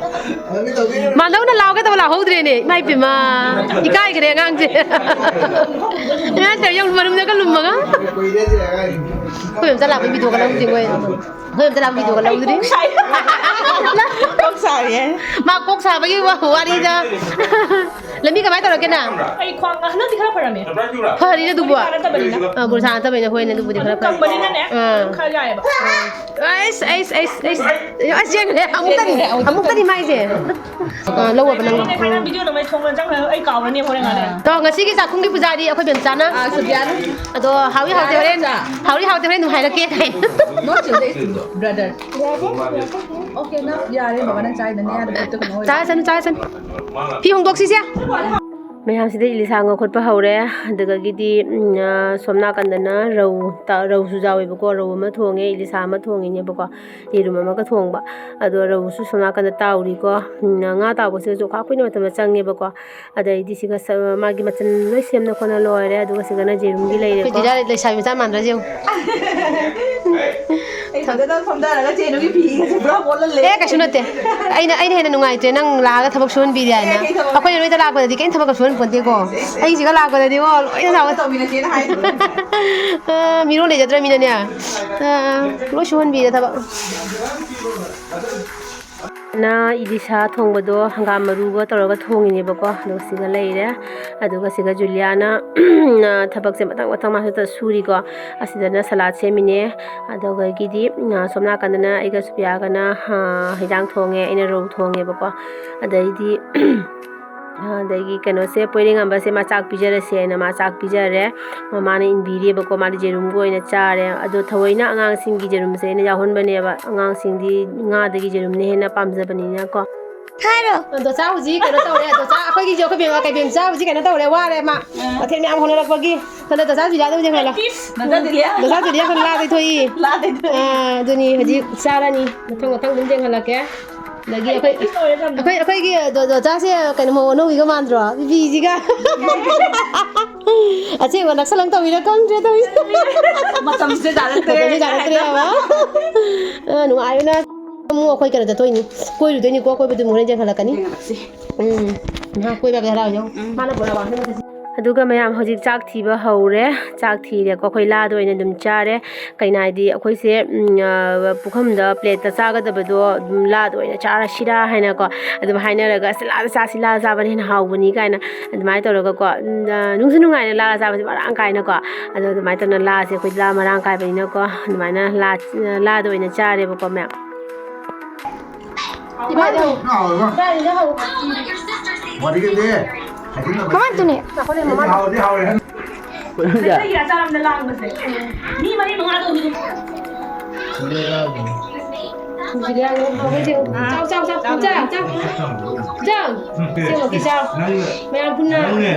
ꯃꯥꯟꯗꯧꯅ ꯂꯥꯎꯒꯦ ꯇꯧꯕ ꯂꯥꯎꯍꯧꯗ꯭ꯔꯦꯅꯦ꯫ ꯏꯃꯥ ꯏꯄꯦꯝꯃ꯫ ꯏꯀꯥꯏꯈ꯭ꯔꯦ ꯑꯉꯥꯡꯁꯦ꯫ ꯏꯃꯥ ꯏꯄꯦꯝꯃ, ꯌꯥꯝ ꯃꯔꯨꯝꯗꯒ ꯂꯨꯝꯃꯒ꯫ ꯑꯩꯈꯣꯏ ꯑꯝꯇ ꯂꯥꯛꯄ video ꯒ ꯂꯧꯗꯦ ꯃꯣꯏ꯫ ꯑꯩꯈꯣꯏ ꯑꯝꯇ ꯂꯥꯛꯄ video ꯒ ꯂꯧꯗ꯭ꯔꯤ꯫ ꯀꯣꯛ ꯁꯥꯏ꯫ ꯀꯣꯛ ꯁꯥꯔꯤꯌꯦ꯫ ꯃꯥ ꯀꯣꯛ ꯁꯥꯕꯒꯤ ꯋꯥ-, ꯋꯥꯔꯤꯗ꯫ ꯂꯝꯕꯤ ꯀꯃꯥꯏꯅ ꯇꯧꯔꯛꯀꯦ ꯅꯪ? ꯑꯩ ꯈ꯭ꯋꯥꯡ ꯍꯟꯗꯛꯇꯤ ꯈꯔ ꯐꯔꯝꯃꯦ꯫ ꯐꯔꯤꯅꯦ ꯑꯗꯨꯕꯨ꯫ ꯕꯣꯔꯤꯁꯥ ꯅꯠꯇꯕꯅꯤꯅ꯫ ꯑꯥ, ꯕꯣꯔꯤꯁꯥ ꯅꯠꯇꯕꯅꯤꯅ ꯍꯣꯏꯅꯦ ꯑꯗꯨꯕꯨꯗꯤ ꯑꯗꯨ ꯈꯔ ꯐꯔꯦ꯫ ꯀꯪꯕꯅꯤꯅꯅꯦ, ꯑꯥ꯫ ꯑꯗꯨꯝ ꯈꯔ ꯌꯥꯏꯑꯕ꯫ ꯑꯩꯁ, ꯑꯩꯁ, ꯑꯩꯁ, ꯑꯩꯁ꯫ ꯑꯁ, ꯌꯦꯡꯈ꯭ꯔꯦ꯫ ꯑꯃꯨꯛꯇꯅꯤ, ꯑꯃꯨꯛꯇꯅꯤ ꯃꯥꯏꯁꯦ꯫ ꯑꯥ, ꯂꯧꯑꯣꯕ ꯅꯪ꯫ ꯑꯩꯅ ꯈꯔ video ꯅꯃꯩ ꯊꯣꯡꯅ ꯆꯪꯈ꯭ꯔꯒ ꯑꯩ ꯀꯥꯎꯔꯅꯤ ꯍꯣꯔꯦꯟ ꯉꯥꯏꯍꯥꯛ ꯂꯩꯔꯒ꯫ ꯇꯣ, ꯉꯁꯤꯒꯤ ꯆꯥꯛꯈꯨꯝꯒꯤ ꯄꯨꯖꯥꯔꯤ ꯑꯩꯈꯣꯏ ꯕꯦꯝꯆꯥꯅ꯫ ꯑꯥ, ꯁꯨꯕꯤꯌꯥꯅ꯫ ꯑꯗꯣ ꯍꯥꯎꯏ ꯍꯥꯎꯇꯦ ꯍꯣꯔꯦꯟ, ꯍꯥꯎꯏ ꯍꯥꯎꯇꯦ ꯍꯣꯔꯦꯟ ꯑꯗꯨꯝ ꯍꯥꯏꯔꯛꯀꯦ ꯀꯥꯏ꯫ Not today, brother. Okay, enough. ꯌꯥꯔꯦ, ꯕꯕꯥ, ꯅꯪ ꯆꯥꯏꯗꯅ ꯌꯥꯗꯕ ꯈꯣꯠꯇꯕ ꯀꯩꯅꯣ ꯑꯣꯏꯔꯦ꯫ ꯆꯥꯁꯅꯨ, ꯆꯥꯁꯅꯨ꯫ ꯐꯤ ꯍꯣꯡꯗꯣꯛꯁꯤꯁꯦ꯫ ꯃꯌꯥꯝꯁꯤꯗ ꯏꯂꯤꯁꯥ ꯉꯧꯈꯠꯄ ꯍꯧꯔꯦ꯫ ꯑꯗꯨꯗꯒꯤꯗꯤ, ꯎꯝ, ꯑ, ꯁꯣꯝ ꯅꯥꯀꯟꯗꯅ ꯔꯧ ꯇ-, ꯔꯧꯁꯨ ꯌꯥꯎꯋꯦꯕꯀꯣ꯫ ꯔꯧ ꯑꯃ ꯊꯣꯡꯉꯦ, ꯏꯂꯤꯁꯥ ꯑꯃ ꯊꯣꯡꯉꯤꯅꯦꯕꯀꯣ꯫ ꯌꯦꯔꯨꯝ ꯑꯃꯒ ꯊꯣꯡꯕ꯫ ꯑꯗꯣ ꯔꯧꯁꯨ ꯁꯣꯝ ꯅꯥꯀꯟꯗ ꯇꯥꯎꯔꯤꯀꯣ꯫ ꯎꯝ, ꯉꯥ ꯇꯥꯎꯕꯁꯤꯗꯁꯨ ꯈꯥ ꯀꯨꯏꯅ ꯃꯇꯝ ꯆꯪꯉꯦꯕꯀꯣ꯫ ꯑꯗꯩꯗꯤ ꯁꯤꯒ ꯁ-, ꯃꯥꯒꯤ ꯃꯆꯜ ꯂꯣꯏ ꯁꯦꯝꯅ ꯈꯣꯠꯅ ꯂꯣꯏꯔꯦ꯫ ꯑꯗꯨꯒ ꯁꯤꯗꯅ ꯌꯦꯔꯨꯝꯒꯤ ꯂꯩꯔꯦꯀꯣ꯫ ꯑꯩꯈꯣꯏ ꯗꯤꯗꯥ ꯂꯩꯁꯥꯕꯤ ꯃꯆꯥ ꯃꯥꯟꯗ꯭ꯔꯥ ꯌꯦꯡꯉꯨ꯫ ꯑꯩ ꯐꯖꯅ ꯐꯝꯊꯔꯒ ꯆꯦ ꯅꯪꯒꯤ ꯐꯤꯒꯁꯦ ꯄꯨꯔꯥ ꯃꯣꯠꯍꯜꯂꯦ꯫ ꯑꯦ, ꯀꯩꯁꯨ ꯅꯠꯇꯦ꯫ ꯑꯩꯅ, ꯑꯩꯅ ꯍꯦꯟꯅ ꯅꯨꯡꯉꯥꯏꯇ꯭ꯔꯦ ꯅꯪ ꯂꯥꯛꯑꯒ ꯊꯕꯛ ꯁꯨꯍꯟꯕꯤꯔꯦ ꯍꯥꯏꯅ꯫ ꯑꯦ, ꯀꯩ ꯊꯕꯛ? ꯑꯩꯈꯣꯏꯅ ꯅꯣꯏꯗ ꯂꯥꯛꯄꯗꯗꯤ ꯀꯩꯝ ꯊꯕꯛꯀ ꯁꯨꯍꯟꯄꯣꯟꯇꯦꯀꯣ꯫ ꯑꯩꯁꯤꯒ ꯂꯥꯛꯄꯗꯗꯤꯀꯣ, ꯂꯣꯏꯅ ꯊꯕꯛ ꯇꯧꯃꯤꯟꯅꯁꯦꯅ ꯍꯥꯏꯗ꯭ꯔꯣ? ꯑ, ꯃꯤꯔꯣꯜ ꯂꯩꯖꯗ꯭ꯔꯃꯤꯅꯅꯦ꯫ ꯑ, ꯂꯣꯏ ꯁꯨꯍꯟꯕꯤꯔꯦ ꯊꯕꯛ꯫ ꯅ ꯏꯂꯤꯁꯥ ꯊꯣꯡꯕꯗꯣ ꯍꯪꯒꯥꯝ ꯃꯔꯨꯒ ꯇꯧꯔꯒ ꯊꯣꯡꯉꯤꯅꯦꯕꯀꯣ꯫ ꯑꯗꯣ ꯁꯤꯒ ꯂꯩꯔꯦ꯫ ꯑꯗꯨꯒ ꯁꯤꯒ ꯖꯨꯂꯤꯌꯥꯅ ꯊꯕꯛꯁꯦ ꯃꯊꯪ ꯃꯊꯪ ꯃꯥꯁꯨ ꯁꯨꯔꯤꯀꯣ꯫ ꯑꯁꯤꯗꯅ ꯁꯂꯥꯗ ꯁꯦꯝꯃꯤꯅꯦ꯫ ꯑꯗꯨꯗꯒꯤꯗꯤ, ꯑ, ꯁꯣꯝ ꯅꯥꯀꯟꯗꯅ ꯑꯩꯒ ꯁꯨꯄ꯭ꯔꯤꯌꯥꯒꯅ, ꯑ, ꯍꯤꯟꯖꯥꯡ ꯊꯣꯡꯉꯦ, ꯑꯩꯅ ꯔꯧ ꯊꯣꯡꯉꯦꯕꯀꯣ꯫ ꯑꯗꯩꯗꯤ ꯑꯗꯒꯤ ꯀꯩꯅꯣꯁꯦ, ꯄꯣꯏꯔꯦꯡꯉꯝꯕꯁꯦ ꯃꯥ ꯆꯥꯛ ꯄꯤꯖꯔꯁꯦꯅ ꯃꯥ ꯆꯥꯛ ꯄꯤꯖꯔꯦ꯫ ꯃꯃꯥꯅ ꯏꯟꯕꯤꯔꯤꯕꯀꯣ, ꯃꯥꯗꯤ ꯌꯦꯔꯨꯝꯒ ꯑꯣꯏꯅ ꯆꯥꯔꯦ꯫ ꯑꯗꯣ ꯊꯑꯣꯏꯅ ꯑꯉꯥꯡꯁꯤꯡꯒꯤ ꯌꯦꯔꯨꯝꯁꯦ ꯑꯩꯅ ꯌꯥꯎꯍꯟꯕꯅꯦꯕ꯫ ꯑꯉꯥꯡꯁꯤꯡꯗꯤ ꯉꯥꯗꯒꯤ ꯌꯦꯔꯨꯝꯅ ꯍꯦꯟꯅ ꯄꯥꯝꯖꯕꯅꯤꯅꯀꯣ꯫ ꯍꯥꯏꯔꯣ꯫ ꯑꯗꯣ ꯆꯥ ꯍꯧꯖꯤꯛ ꯀꯩꯅꯣ ꯇꯧꯔꯦ꯫ ꯑꯗꯣ ꯆꯥ ꯑꯩꯈꯣꯏꯒꯤꯁꯨ ꯑꯩꯈꯣꯏ ꯕꯦꯝꯃ, ꯀꯩ ꯕꯦꯝ ꯆꯥ ꯍꯧꯖꯤꯛ ꯀꯩꯅꯣ ꯇꯧꯔꯦ, ꯋꯥꯔꯦ ꯃꯥ꯫ ꯃꯊꯦꯜ ꯃꯌꯥꯝ ꯍꯣꯠꯅꯔꯛꯄꯒꯤ꯫ ꯍꯟꯗꯛ ꯗꯣꯆꯥ ꯖꯨꯂꯤꯌꯥꯗ ꯑꯃꯨꯛ ꯌꯦꯡꯍꯜꯂꯣ꯫ ꯗꯣꯆꯥ ꯖꯨꯂꯤꯌꯥ? ꯗꯣꯆꯥ ꯖꯨꯂꯤꯌꯥ ꯈꯔ ꯂꯥꯗꯩ ꯊꯣꯛꯏ꯫ ꯂꯥꯗꯩ ꯊꯣꯛꯏ꯫ ꯑꯥ, ꯑꯗꯨꯅꯤ ꯍꯧꯖꯤꯛ ꯆꯥꯔꯅꯤ꯫ ꯃꯊꯪ ꯃꯊꯪ ꯑꯗꯨꯝ ꯌꯦꯡꯍꯜꯂꯛꯀꯦ꯫ ꯑꯗꯒꯤ ꯑꯩꯈꯣꯏ, ꯑꯩꯈꯣꯏ, ꯑꯩꯈꯣꯏꯒꯤ ꯗꯣ-, ꯗꯣꯆꯥꯁꯦ ꯀꯩꯅꯣ, ꯃꯧ ꯑꯅꯧꯕꯤꯒ ꯃꯥꯟꯗ꯭ꯔꯣ? ꯕꯤꯕꯤꯁꯤꯒ꯫ ꯑꯁꯦꯡꯕ ꯅꯛꯁꯜꯂꯪ ꯇꯧꯔꯤꯔꯥ ꯈꯪꯗ꯭ꯔꯦ ꯇꯧꯔꯤꯁꯦ꯫ ꯃꯇꯝꯁꯦ ꯌꯥꯔꯛꯇ꯭ꯔꯦ꯫ ꯃꯇꯝꯁꯦ ꯌꯥꯔꯛꯇ꯭ꯔꯦ ꯍꯥꯏꯕ꯫ ꯑ, ꯅꯨꯡꯉꯥꯏꯕꯅ꯫ ꯑꯃꯨꯛ ꯑꯩꯈꯣꯏ ꯀꯩꯅꯣ ꯆꯠꯇꯣꯏꯅꯤ, ꯀꯣꯏꯔꯨꯗꯣꯏꯅꯤꯀꯣ꯫ ꯀꯣꯏꯕꯗꯨ ꯑꯃꯨꯛ ꯍꯣꯔꯦꯟ ꯌꯦꯡꯍꯜꯂꯛꯀꯅꯤ꯫ ꯌꯦꯡꯍꯜꯂꯛꯁꯤ꯫ ꯎꯝ, ꯃꯥ ꯀꯣꯏꯕ ꯍꯔꯥꯎ ꯌꯥꯎ꯫ ꯎꯝ꯫ ꯃꯥꯅ ꯄꯨꯔꯛꯑꯣ꯫ ꯑꯗꯨꯒ ꯃꯌꯥꯝ ꯍꯧꯖꯤꯛ ꯆꯥꯛ ꯊꯤꯕ ꯍꯧꯔꯦ꯫ ꯆꯥꯛ ꯊꯤꯔꯦꯀꯣ꯫ ꯑꯩꯈꯣꯏ ꯂꯥꯗ ꯑꯣꯏꯅ ꯑꯗꯨꯝ ꯆꯥꯔꯦ꯫ ꯀꯩꯅꯣ ꯍꯥꯏꯗꯤ ꯑꯩꯈꯣꯏꯁꯦ, ꯎꯝ, ꯑ, ꯄꯨꯈꯝꯗ ꯄ꯭ꯂꯦꯠꯇ ꯆꯥꯒꯗꯕꯗꯣ, ꯎꯝ, ꯂꯥꯗ ꯑꯣꯏꯅ ꯆꯥꯔꯁꯤꯔꯥ ꯍꯥꯏꯅꯀꯣ ꯑꯗꯨꯝ ꯍꯥꯏꯅꯔꯒ, "ꯑꯁ, ꯂꯥꯗ ꯆꯥꯁꯤ, ꯂꯥꯗ ꯆꯥꯕꯅ ꯍꯦꯟꯅ ꯍꯥꯎꯕꯅꯤ" ꯀꯥꯏꯅ ꯑꯗꯨꯃꯥꯏꯅ ꯇꯧꯔꯒꯀꯣ, ꯎꯝ, ꯑ, ꯅꯨꯡꯁꯨ ꯅꯨꯡꯉꯥꯏꯅ ꯂꯥ ꯆꯥꯕꯁꯦ ꯃꯔꯥꯡ ꯀꯥꯏꯅꯀꯣ꯫ ꯑꯗꯣ ꯑꯗꯨꯃꯥꯏꯅ ꯇꯧꯅ ꯂꯥꯁꯦ ꯑꯩꯈꯣꯏ ꯂꯥ ꯃꯔꯥꯡ ꯀꯥꯏꯕꯅꯤꯅꯀꯣ ꯑꯗꯨꯃꯥꯏꯅ ꯂꯥ, ꯂꯥꯗ ꯑꯣꯏꯅ ꯆꯥꯔꯦꯕꯀꯣ ꯃꯌꯥꯝ꯫ ꯏꯕꯥꯅꯤ ꯍꯧ-, ꯏꯕꯥꯅꯤꯅ ꯍꯧ-, ꯋꯥꯔꯤꯒꯗꯤ ꯍꯥꯏꯖꯤꯟꯅꯕ ꯃꯃꯥ ꯇꯨꯅꯦ꯫ ꯍꯥꯎꯗꯤ ꯍꯥꯎꯔꯦ꯫ ꯃꯩꯇꯩꯒꯤ ꯑꯆꯥꯔ ꯑꯃꯅ ꯂꯥꯡꯕꯁꯦ꯫ ꯃꯤ ꯃꯔꯤ ꯃꯉꯥ ꯇꯧꯕꯤꯗꯨ꯫ ꯆꯥꯎ, ꯆꯥꯎ, ꯆꯥꯎ, ꯆꯥꯎ, ꯆꯥꯎ꯫ ꯆꯥꯎ꯫ ꯁꯦ, ꯃꯣꯇꯤ ꯆꯥꯎ꯫ ꯃꯌꯥꯝ ꯄꯨꯟꯅ꯫ ꯑꯝꯇ,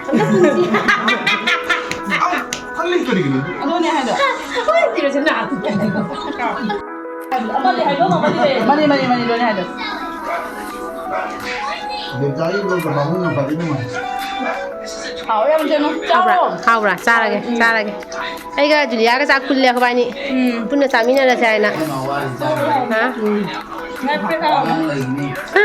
ꯑꯝꯇ ꯄꯨꯟꯁꯤ꯫ ꯀꯜꯂꯤ ꯀꯔꯤꯒꯤꯅꯣ? ꯑꯗꯨꯅꯦ ꯍꯥꯏꯗꯣ꯫ ꯍꯣꯏ, ꯇꯤꯔꯁꯅꯥ꯫ ꯑꯃꯗꯤ ꯍꯥꯏꯗꯣ, ꯑꯃꯗꯤ ꯂꯩ꯫ ꯃꯅꯤ, ꯃꯅꯤ, ꯃꯅꯤ, ꯂꯣꯏꯅ ꯍꯥꯏꯗꯣ꯫ ꯕꯦꯝꯆꯥꯒꯤ ꯏꯔꯣꯟꯕ ꯃꯍꯨꯝ ꯌꯥꯝ ꯐꯖꯩ ꯏꯕꯨꯡꯉꯣ꯫ ꯍꯥꯎꯋꯦ ꯌꯥꯝ ꯊꯤꯅ꯫ ꯍꯥꯎꯕ꯭ꯔꯥ? ꯆꯥꯎꯋꯣ꯫ ꯍꯥꯎꯕ꯭ꯔꯥ? ꯆꯥꯔꯒꯦ, ꯎꯝ꯫ ꯆꯥꯔꯒꯦ꯫ ꯑꯩꯒ ꯖꯨꯂꯤꯌꯥꯒ ꯆꯥꯛ ꯄꯨꯜꯂꯦ ꯑꯩꯈꯣꯏꯕꯥꯅꯤ꯫ ꯎꯝ꯫ ꯄꯨꯟꯅ ꯆꯥꯃꯤꯟꯅꯔꯁꯦ ꯍꯥꯏꯅ꯫ ꯍꯥ? ꯎꯝ꯫ ꯍꯥ?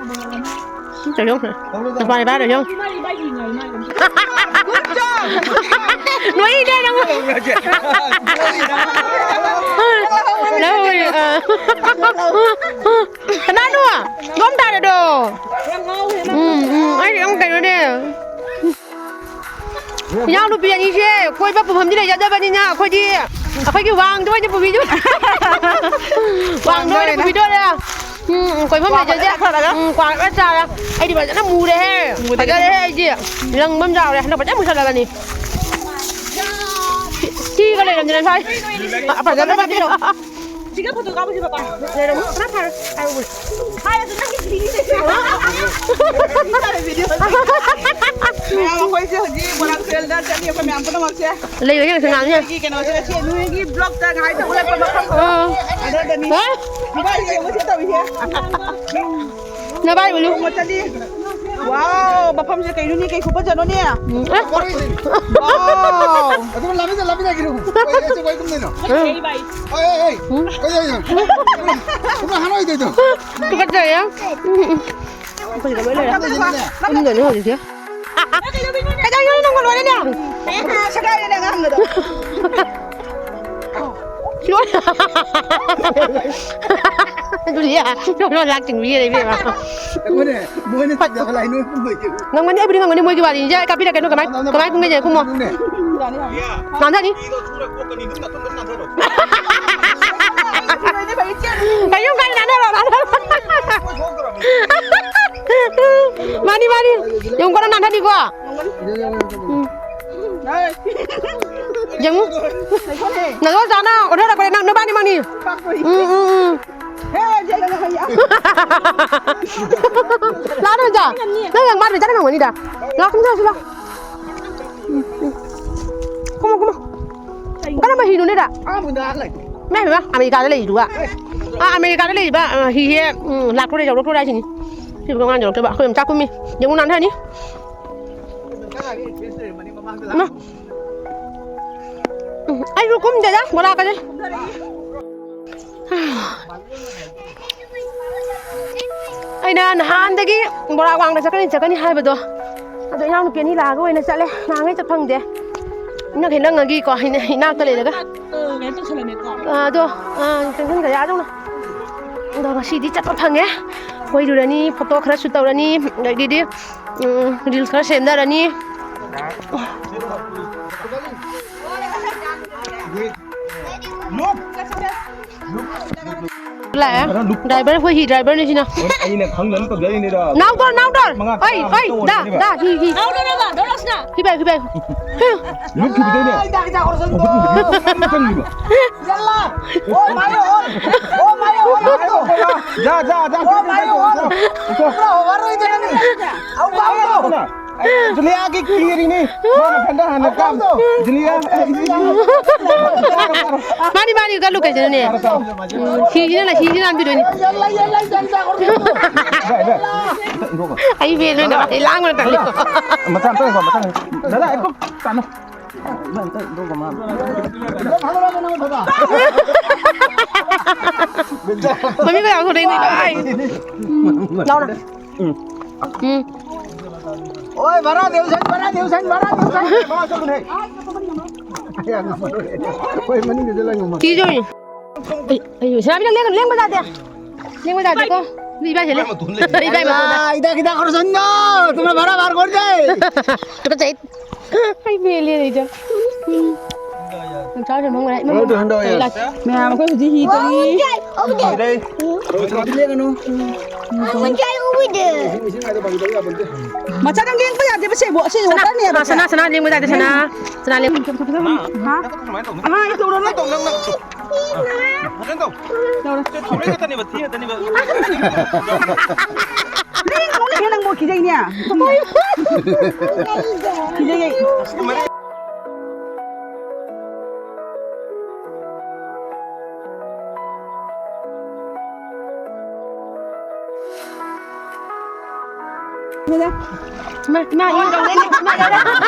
ꯆꯠꯂꯣ꯫ ꯅꯨꯄꯥꯅꯤ ꯄꯥꯏꯔꯣ, ꯌꯣ꯫ ꯅꯣꯏꯅꯦ ꯅꯪ꯫ ꯂꯧꯔꯦ, ꯑ꯫ ꯀꯅꯥꯅꯣ? ꯌꯣꯝ ꯇꯥꯔꯦꯗꯣ꯫ ꯎꯝ, ꯎꯝ, ꯑꯩ ꯌꯥꯝ ꯀꯩꯅꯣꯅꯦ꯫ ꯏꯅꯥꯎꯅꯨꯄꯤ ꯑꯅꯤꯁꯦ ꯀꯣꯏꯕ ꯄꯨꯐꯝꯗꯤ ꯂꯩꯖꯗꯕꯅꯤꯅ ꯑꯩꯈꯣꯏꯗꯤ ꯑꯩꯈꯣꯏꯒꯤ ꯋꯥꯡꯗ ꯑꯣꯏꯅ ꯄꯨꯕꯤꯗꯣꯏ꯫ ꯋꯥꯡꯗ ꯑꯣꯏꯅ ꯄꯨꯕꯤꯗꯣꯏꯔꯦ꯫ ꯎꯝ, ꯎꯝ, ꯀꯣꯏꯐꯝ ꯋꯥꯡ ꯂꯩꯖꯗꯦ꯫ ꯈꯔ ꯈꯔ꯫ ꯎꯝ, ꯀ꯭ꯋꯥ ꯈꯔ ꯆꯥꯔꯦ꯫ ꯑꯩꯗꯤ ꯐꯖꯅ ꯃꯨꯔꯦꯍꯦ꯫ ꯃꯨꯗꯦ꯫ ꯐꯖꯔꯦꯍꯦ ꯑꯩꯗꯤ꯫ ꯂꯪꯕ ꯑꯃ ꯌꯥꯎꯔꯦ꯫ ꯍꯟꯗꯛ ꯐꯖꯅ ꯃꯨꯁꯜꯂꯕꯅꯤ꯫ ꯊꯤꯒ ꯂꯩꯔꯝꯗꯅ ꯁ꯭ꯋꯥꯏ꯫ ꯑ, ꯐꯖꯅ ꯄꯥꯏꯕꯤꯔꯣ꯫ ꯁꯤꯒ ꯐꯣꯇꯣ ꯀꯥꯞꯄꯁꯤ ꯄꯥꯄꯥ꯫ ꯂꯩꯔꯝꯃꯣ꯫ ꯈꯔ ꯐꯔꯦ꯫ ꯍꯥꯏꯔꯨꯕꯅꯦ꯫ ꯍꯥꯏꯔꯁꯨ ꯅꯪꯒꯤ ꯁꯤꯒꯤ ꯃꯌꯥꯝ ꯑꯩꯈꯣꯏꯁꯦ ꯍꯧꯖꯤꯛ ꯃꯣꯏꯔꯥꯡ ꯊꯣꯏꯜꯗ ꯆꯠꯂꯤ ꯑꯩꯈꯣꯏ ꯃꯌꯥꯝ ꯄꯨꯝꯅꯃꯛꯁꯦ꯫ ꯂꯩꯕꯒꯤ ꯉꯁꯤ ꯉꯥꯡꯅꯤ꯫ ꯑꯩꯈꯣꯏꯒꯤ ꯀꯩꯅꯣꯁꯦ ꯁꯤ ꯅꯣꯏꯒꯤ ꯕ꯭ꯂꯣꯛꯇ ꯉꯥꯏ ꯇꯧꯕ ꯂꯥꯛꯄ ꯃꯐꯝ ꯑꯣ꯫ ꯑꯗꯨꯗꯅꯤ꯫ ꯍꯥ? ꯅꯨꯄꯥꯁꯤꯡ ꯌꯦꯡꯉꯨꯁꯦ ꯇꯧꯔꯤꯁꯦ꯫ ꯅꯕꯥꯏ ꯎꯂꯨ꯫ ꯅꯣꯡꯃ ꯆꯠꯂꯤ꯫ ꯋꯥꯎ, ꯃꯐꯝꯁꯦ ꯀꯩꯅꯣꯅꯦ, ꯀꯩ ꯈꯨꯐꯖꯅꯣꯅꯦ꯫ ꯎꯝ, ꯑꯦ꯫ ꯋꯥꯎ꯫ ꯑꯗꯨꯝ ꯂꯥꯞꯃꯤꯟꯅ, ꯂꯥꯞꯃꯤꯟꯅꯈꯤꯅꯨ꯫ ꯀꯩ, ꯀꯩ, ꯀꯩ ꯀꯨꯝꯗꯣꯏꯅꯣ? ꯎꯝ꯫ ꯑꯩ, ꯑꯩ, ꯑꯩ꯫ ꯎꯝ꯫ ꯀꯩ ꯍꯥꯏꯅꯣ? ꯀꯃꯥꯏ ꯍꯥꯏꯅꯣ ꯑꯩ ꯇꯧꯔꯤꯗꯣ? ꯇꯨꯀꯠꯆꯩꯌꯦ꯫ ꯎꯝ, ꯎꯝ꯫ ꯑꯩꯈꯣꯏꯁꯤꯗ ꯂꯣꯏ ꯂꯩꯔꯦ꯫ ꯀꯨꯝꯗꯣꯏꯅꯦ ꯍꯧꯖꯤꯛꯁꯦ꯫ ꯀꯩꯗꯧꯔꯤꯅꯣ ꯅꯪꯕꯨ ꯂꯣꯏꯔꯦꯅꯦ? ꯁꯦꯒꯥꯏꯔꯦꯅꯦ ꯑꯉꯥꯡꯒꯗꯣ꯫ ꯂꯣꯏ-, ꯖꯨꯂꯤꯌꯥ, ꯂꯣꯏ ꯂꯥꯛ ꯆꯤꯡꯕꯤꯔꯦ ꯏꯕꯦꯝꯃ꯫ ꯑꯩꯉꯣꯟꯗ ꯃꯣꯏꯅ ꯆꯤꯡꯅꯕ ꯂꯥꯏ ꯅꯣꯏ ꯀꯨꯝꯕꯩꯁꯦ꯫ ꯉꯝꯒꯅꯤ, ꯑꯩꯕꯨꯗꯤ ꯉꯝꯒꯅꯤ, ꯃꯣꯏꯒꯤ ꯋꯥꯔꯤꯁꯦ ꯑꯩ ꯀꯥꯄꯤꯔꯛꯀꯅꯨ, ꯀꯃꯥꯏ, ꯀꯃꯥꯏ ꯀꯨꯝꯒꯅꯤ ꯈꯨꯝꯃꯣ꯫ ꯅꯥꯟꯊꯅꯤ꯫ ꯀꯩꯅꯣꯝ ꯀꯥꯏ ꯅꯥꯟꯊꯔꯣ, ꯅꯥꯟꯊꯔꯣ꯫ ꯃꯥꯅꯤ, ꯃꯥꯅꯤ꯫ ꯌꯦꯡꯉꯨꯀꯣ, ꯅꯪ ꯅꯥꯟꯊꯅꯤꯀꯣ꯫ ꯎꯝ꯫ ꯌꯦꯡꯉꯨ꯫ ꯅꯪꯉꯣꯟ ꯆꯥꯅ ꯑꯣꯟꯊꯣꯔꯛꯄꯅꯦ, ꯅꯪ ꯅꯕꯥꯅꯤꯃꯛꯅꯤ꯫ ꯎꯝ, ꯎꯝ, ꯎꯝ꯫ ꯂꯥꯛꯑꯣ, ꯅꯪ ꯆꯥ-, ꯅꯪ ꯌꯥꯝ ꯃꯥꯗꯤ ꯆꯥꯅ ꯉꯝꯒꯅꯤꯗ꯫ ꯂꯥꯛꯑꯣ, ꯀꯨꯝꯊꯔꯁꯤ ꯂꯥꯛꯑꯣ꯫ ꯎꯝ, ꯎꯝ꯫ ꯀꯨꯝꯃꯣ, ꯀꯨꯝꯃꯣ꯫ ꯀꯔꯝꯕ ꯍꯤꯅꯣꯅꯦꯗ? ꯏꯃꯥ, ꯏꯃꯥ, ꯑꯃꯦꯔꯤꯀꯥꯗ ꯂꯩꯔꯤꯗꯨꯒ꯫ ꯑꯥ, ꯑꯃꯦꯔꯤꯀꯥꯗ ꯂꯩꯔꯤꯕ, ꯑ, ꯍꯤꯁꯦ, ꯎꯝ, ꯂꯥꯛꯇꯣꯔꯦ, ꯌꯧꯔꯛꯇꯣꯔꯦ ꯍꯥꯏꯁꯤꯅꯤ꯫ ꯁꯤ ꯇꯣꯉꯥꯟ ꯌꯧꯔꯛꯇꯣꯏꯕ꯫ ꯑꯩꯈꯣꯏ ꯑꯗꯨꯝ ꯆꯥꯛ ꯀꯨꯝꯃꯤ꯫ ꯌꯦꯡꯉꯨ, ꯅꯥꯟꯊꯅꯤ꯫ ꯏꯃꯥ꯫ ꯎꯝ, ꯑꯩꯁꯨ ꯀꯨꯝꯗꯦꯗ, ꯕꯣꯔꯥ ꯀꯁꯦ꯫ ꯑꯩꯅ ꯅꯍꯥꯟꯗꯒꯤ ꯕꯣꯔꯥ ꯋꯥꯡꯅ ꯆꯠꯀꯅꯤ, ꯆꯠꯀꯅꯤ ꯍꯥꯏꯕꯗꯣ, ꯑꯗꯣ ꯏꯅꯥꯎꯅꯨꯄꯤ ꯑꯅꯤ ꯂꯥꯛꯑꯒ ꯑꯣꯏꯅ ꯆꯠꯂꯦ꯫ ꯅꯍꯥꯟꯈꯩ ꯆꯠ ꯐꯪꯗꯦ꯫ ꯏꯅꯛ ꯍꯦꯛ ꯅꯪꯉꯒꯤꯀꯣ, ꯏꯅ-, ꯏꯅꯥꯛꯇ ꯂꯩꯔꯒ꯫ ꯑ, ꯀꯩꯅꯣ ꯇꯧꯁꯜꯂꯝꯃꯦꯀꯣ꯫ ꯑ, ꯑꯗꯣ, ꯑ, ꯆꯪꯁꯤꯟꯈ꯭ꯔꯦ ꯑꯗꯨꯝꯅ꯫ ꯑꯗꯣ ꯉꯁꯤꯗꯤ ꯆꯠꯄ ꯐꯪꯉꯦ꯫ ꯀꯣꯏꯔꯨꯔꯅꯤ, ꯐꯣꯇꯣ ꯈꯔꯁꯨ ꯇꯧꯔꯅꯤ, ꯑꯗꯒꯤꯗꯤ, ꯎꯝ, ꯔꯤꯜꯁ ꯈꯔ ꯁꯦꯝꯊꯔꯅꯤ꯫ ꯂꯥꯛꯑꯦ꯫ ꯗ꯭ꯔꯥꯏꯚꯔ, ꯑꯩꯈꯣꯏ ꯍꯤ ꯗ꯭ꯔꯥꯏꯚꯔꯅꯤ ꯁꯤꯅ꯫ ꯑꯩꯅ ꯈꯪꯗꯅ ꯇꯧꯖꯔꯤꯅꯤꯗ꯫ ꯅꯥꯎꯇꯣꯔ, ꯅꯥꯎꯇꯣꯔ꯫ ꯃꯉꯥ ꯍꯣꯏ, ꯇꯔꯥ ꯍꯣꯏ, ꯇꯧꯕꯅꯦꯕ꯫ ꯗꯥ, ꯍꯤ, ꯍꯤ꯫ ꯅꯥꯎꯇꯣꯔ, ꯅꯥꯎꯇꯣꯔ, ꯅꯥꯎꯇꯣꯔ꯫ ꯍꯤ ꯄꯥꯏ, ꯍꯤ ꯄꯥꯏ꯫ ꯂꯨꯞꯈꯤꯕꯗꯩꯅꯦ꯫ ꯌꯥ, ꯌꯥ, ꯌꯥ꯫ ꯖꯨꯂꯤꯌꯥꯒꯤ ꯀꯤꯔꯤꯅꯤ꯫ ꯃꯥ ꯃꯊꯟꯇ ꯍꯥꯟꯅ ꯀꯥꯞ-, ꯖꯨꯂꯤꯌꯥ꯫ ꯃꯥꯅꯤ, ꯃꯥꯅꯤ, ꯀꯜꯂꯨ ꯀꯩꯗꯧꯅꯦ? ꯎꯝ, ꯍꯤꯁꯤꯅ, ꯍꯤꯁꯤꯅ ꯍꯥꯟꯕꯤꯗꯣꯏꯅꯤ꯫ ꯑꯩ ꯕꯦꯟ ꯑꯣꯏꯅ ꯂꯥꯡꯕꯅ ꯇꯜꯂꯤ꯫ ꯃꯆꯥ ꯑꯝꯇ ꯉꯥꯏꯈꯣ, ꯃꯆꯥ ꯉꯥꯏꯈꯣ꯫ ꯗꯥꯗꯥ, ꯑꯩ ꯀꯣꯛ ꯇꯥꯅꯣ꯫ ꯃꯃꯤ ꯀꯌꯥ ꯍꯣꯔꯦꯟ ꯂꯥꯏ꯫ ꯂꯥꯎꯅ꯫ ꯎꯝ꯫ ꯎꯝ꯫ ꯑꯣꯏ, ꯚꯔꯥ ꯗꯦꯎꯁꯟ, ꯚꯔꯥ ꯗꯦꯎꯁꯟ, ꯚꯔꯥ ꯗꯦꯎꯁꯟ꯫ ꯚꯔꯥ ꯆꯠꯂꯨꯅꯦ꯫ ꯑꯩ ꯉꯝꯃꯔꯣꯏ꯫ ꯑꯩꯈꯣꯏ ꯃꯅꯤꯡꯗꯨꯗ ꯂꯩ ꯉꯝꯃꯔꯣꯏ꯫ ꯀꯤꯖꯣꯏ꯫ ꯑꯩ, ꯑꯩ, ꯁꯅꯥꯕꯤ, ꯅꯪ ꯂꯦꯡꯒꯅꯨ, ꯂꯦꯡꯕ ꯌꯥꯗꯦ꯫ ꯂꯦꯡꯕ ꯌꯥꯗꯦꯀꯣ꯫ ꯅꯣꯏ ꯏꯕꯥꯏꯁꯦ ꯂꯦꯡ-, ꯅꯣꯏ ꯏꯕꯥꯏ ꯃꯇꯣꯟ ꯂꯦꯡ-, ꯏꯗꯥ, ꯏꯗꯥ, ꯈꯔ ꯆꯪꯉꯣ꯫ ꯇꯨꯃꯤꯟꯅ ꯚꯔꯥ ꯚꯔꯥ ꯀꯣꯟꯗꯦ꯫ ꯇꯨꯀꯠꯆꯩ꯫ ꯑꯩ ꯄꯦꯜꯂꯦ ꯑꯩꯗꯣ꯫ ꯆꯥꯔꯁꯦ ꯃꯪ ꯂꯥꯏ, ꯃꯪ ꯂꯥꯏ꯫ ꯃꯌꯥꯝ ꯑꯩꯈꯣꯏ ꯍꯧꯖꯤꯛ ꯍꯤ ꯇꯣꯡꯉꯤ꯫ ꯂꯩ꯫ ꯂꯦꯡꯒꯅꯨ꯫ ꯃꯆꯥ ꯅꯪ ꯂꯦꯡꯕ ꯌꯥꯗꯦꯕ ꯁꯦꯕꯣ꯫ ꯑꯁꯤ ꯁꯅꯥ, ꯋꯥꯇꯔꯅꯦꯕ ꯁꯦ꯫ ꯁꯅꯥ, ꯁꯅꯥ ꯂꯦꯡꯕ ꯌꯥꯗꯦ, ꯁꯅꯥ꯫ ꯁꯅꯥ ꯂꯦꯡ-, ꯍꯥ? ꯑꯍꯥ, ꯑꯩ ꯇꯧꯔꯣ, ꯅꯪ ꯇꯧ, ꯅꯪ, ꯅꯪ꯫ ꯐꯖꯅ ꯇꯧ꯫ ꯇꯧꯔꯣ꯫ ꯊꯝꯃꯦ ꯈꯛꯇꯅꯦꯕ, ꯊꯤ ꯈꯛꯇꯅꯦꯕ꯫ ꯂꯦꯡꯒꯅꯨꯅꯦ, ꯅꯪꯕꯨ ꯀꯤꯖꯩꯅꯦ꯫ ꯀꯤꯖꯩꯌꯦ꯫ ꯏꯃꯥ, ꯏꯃꯥ, ꯏꯃꯥ, ꯏꯃꯥ, ꯏꯃꯥ,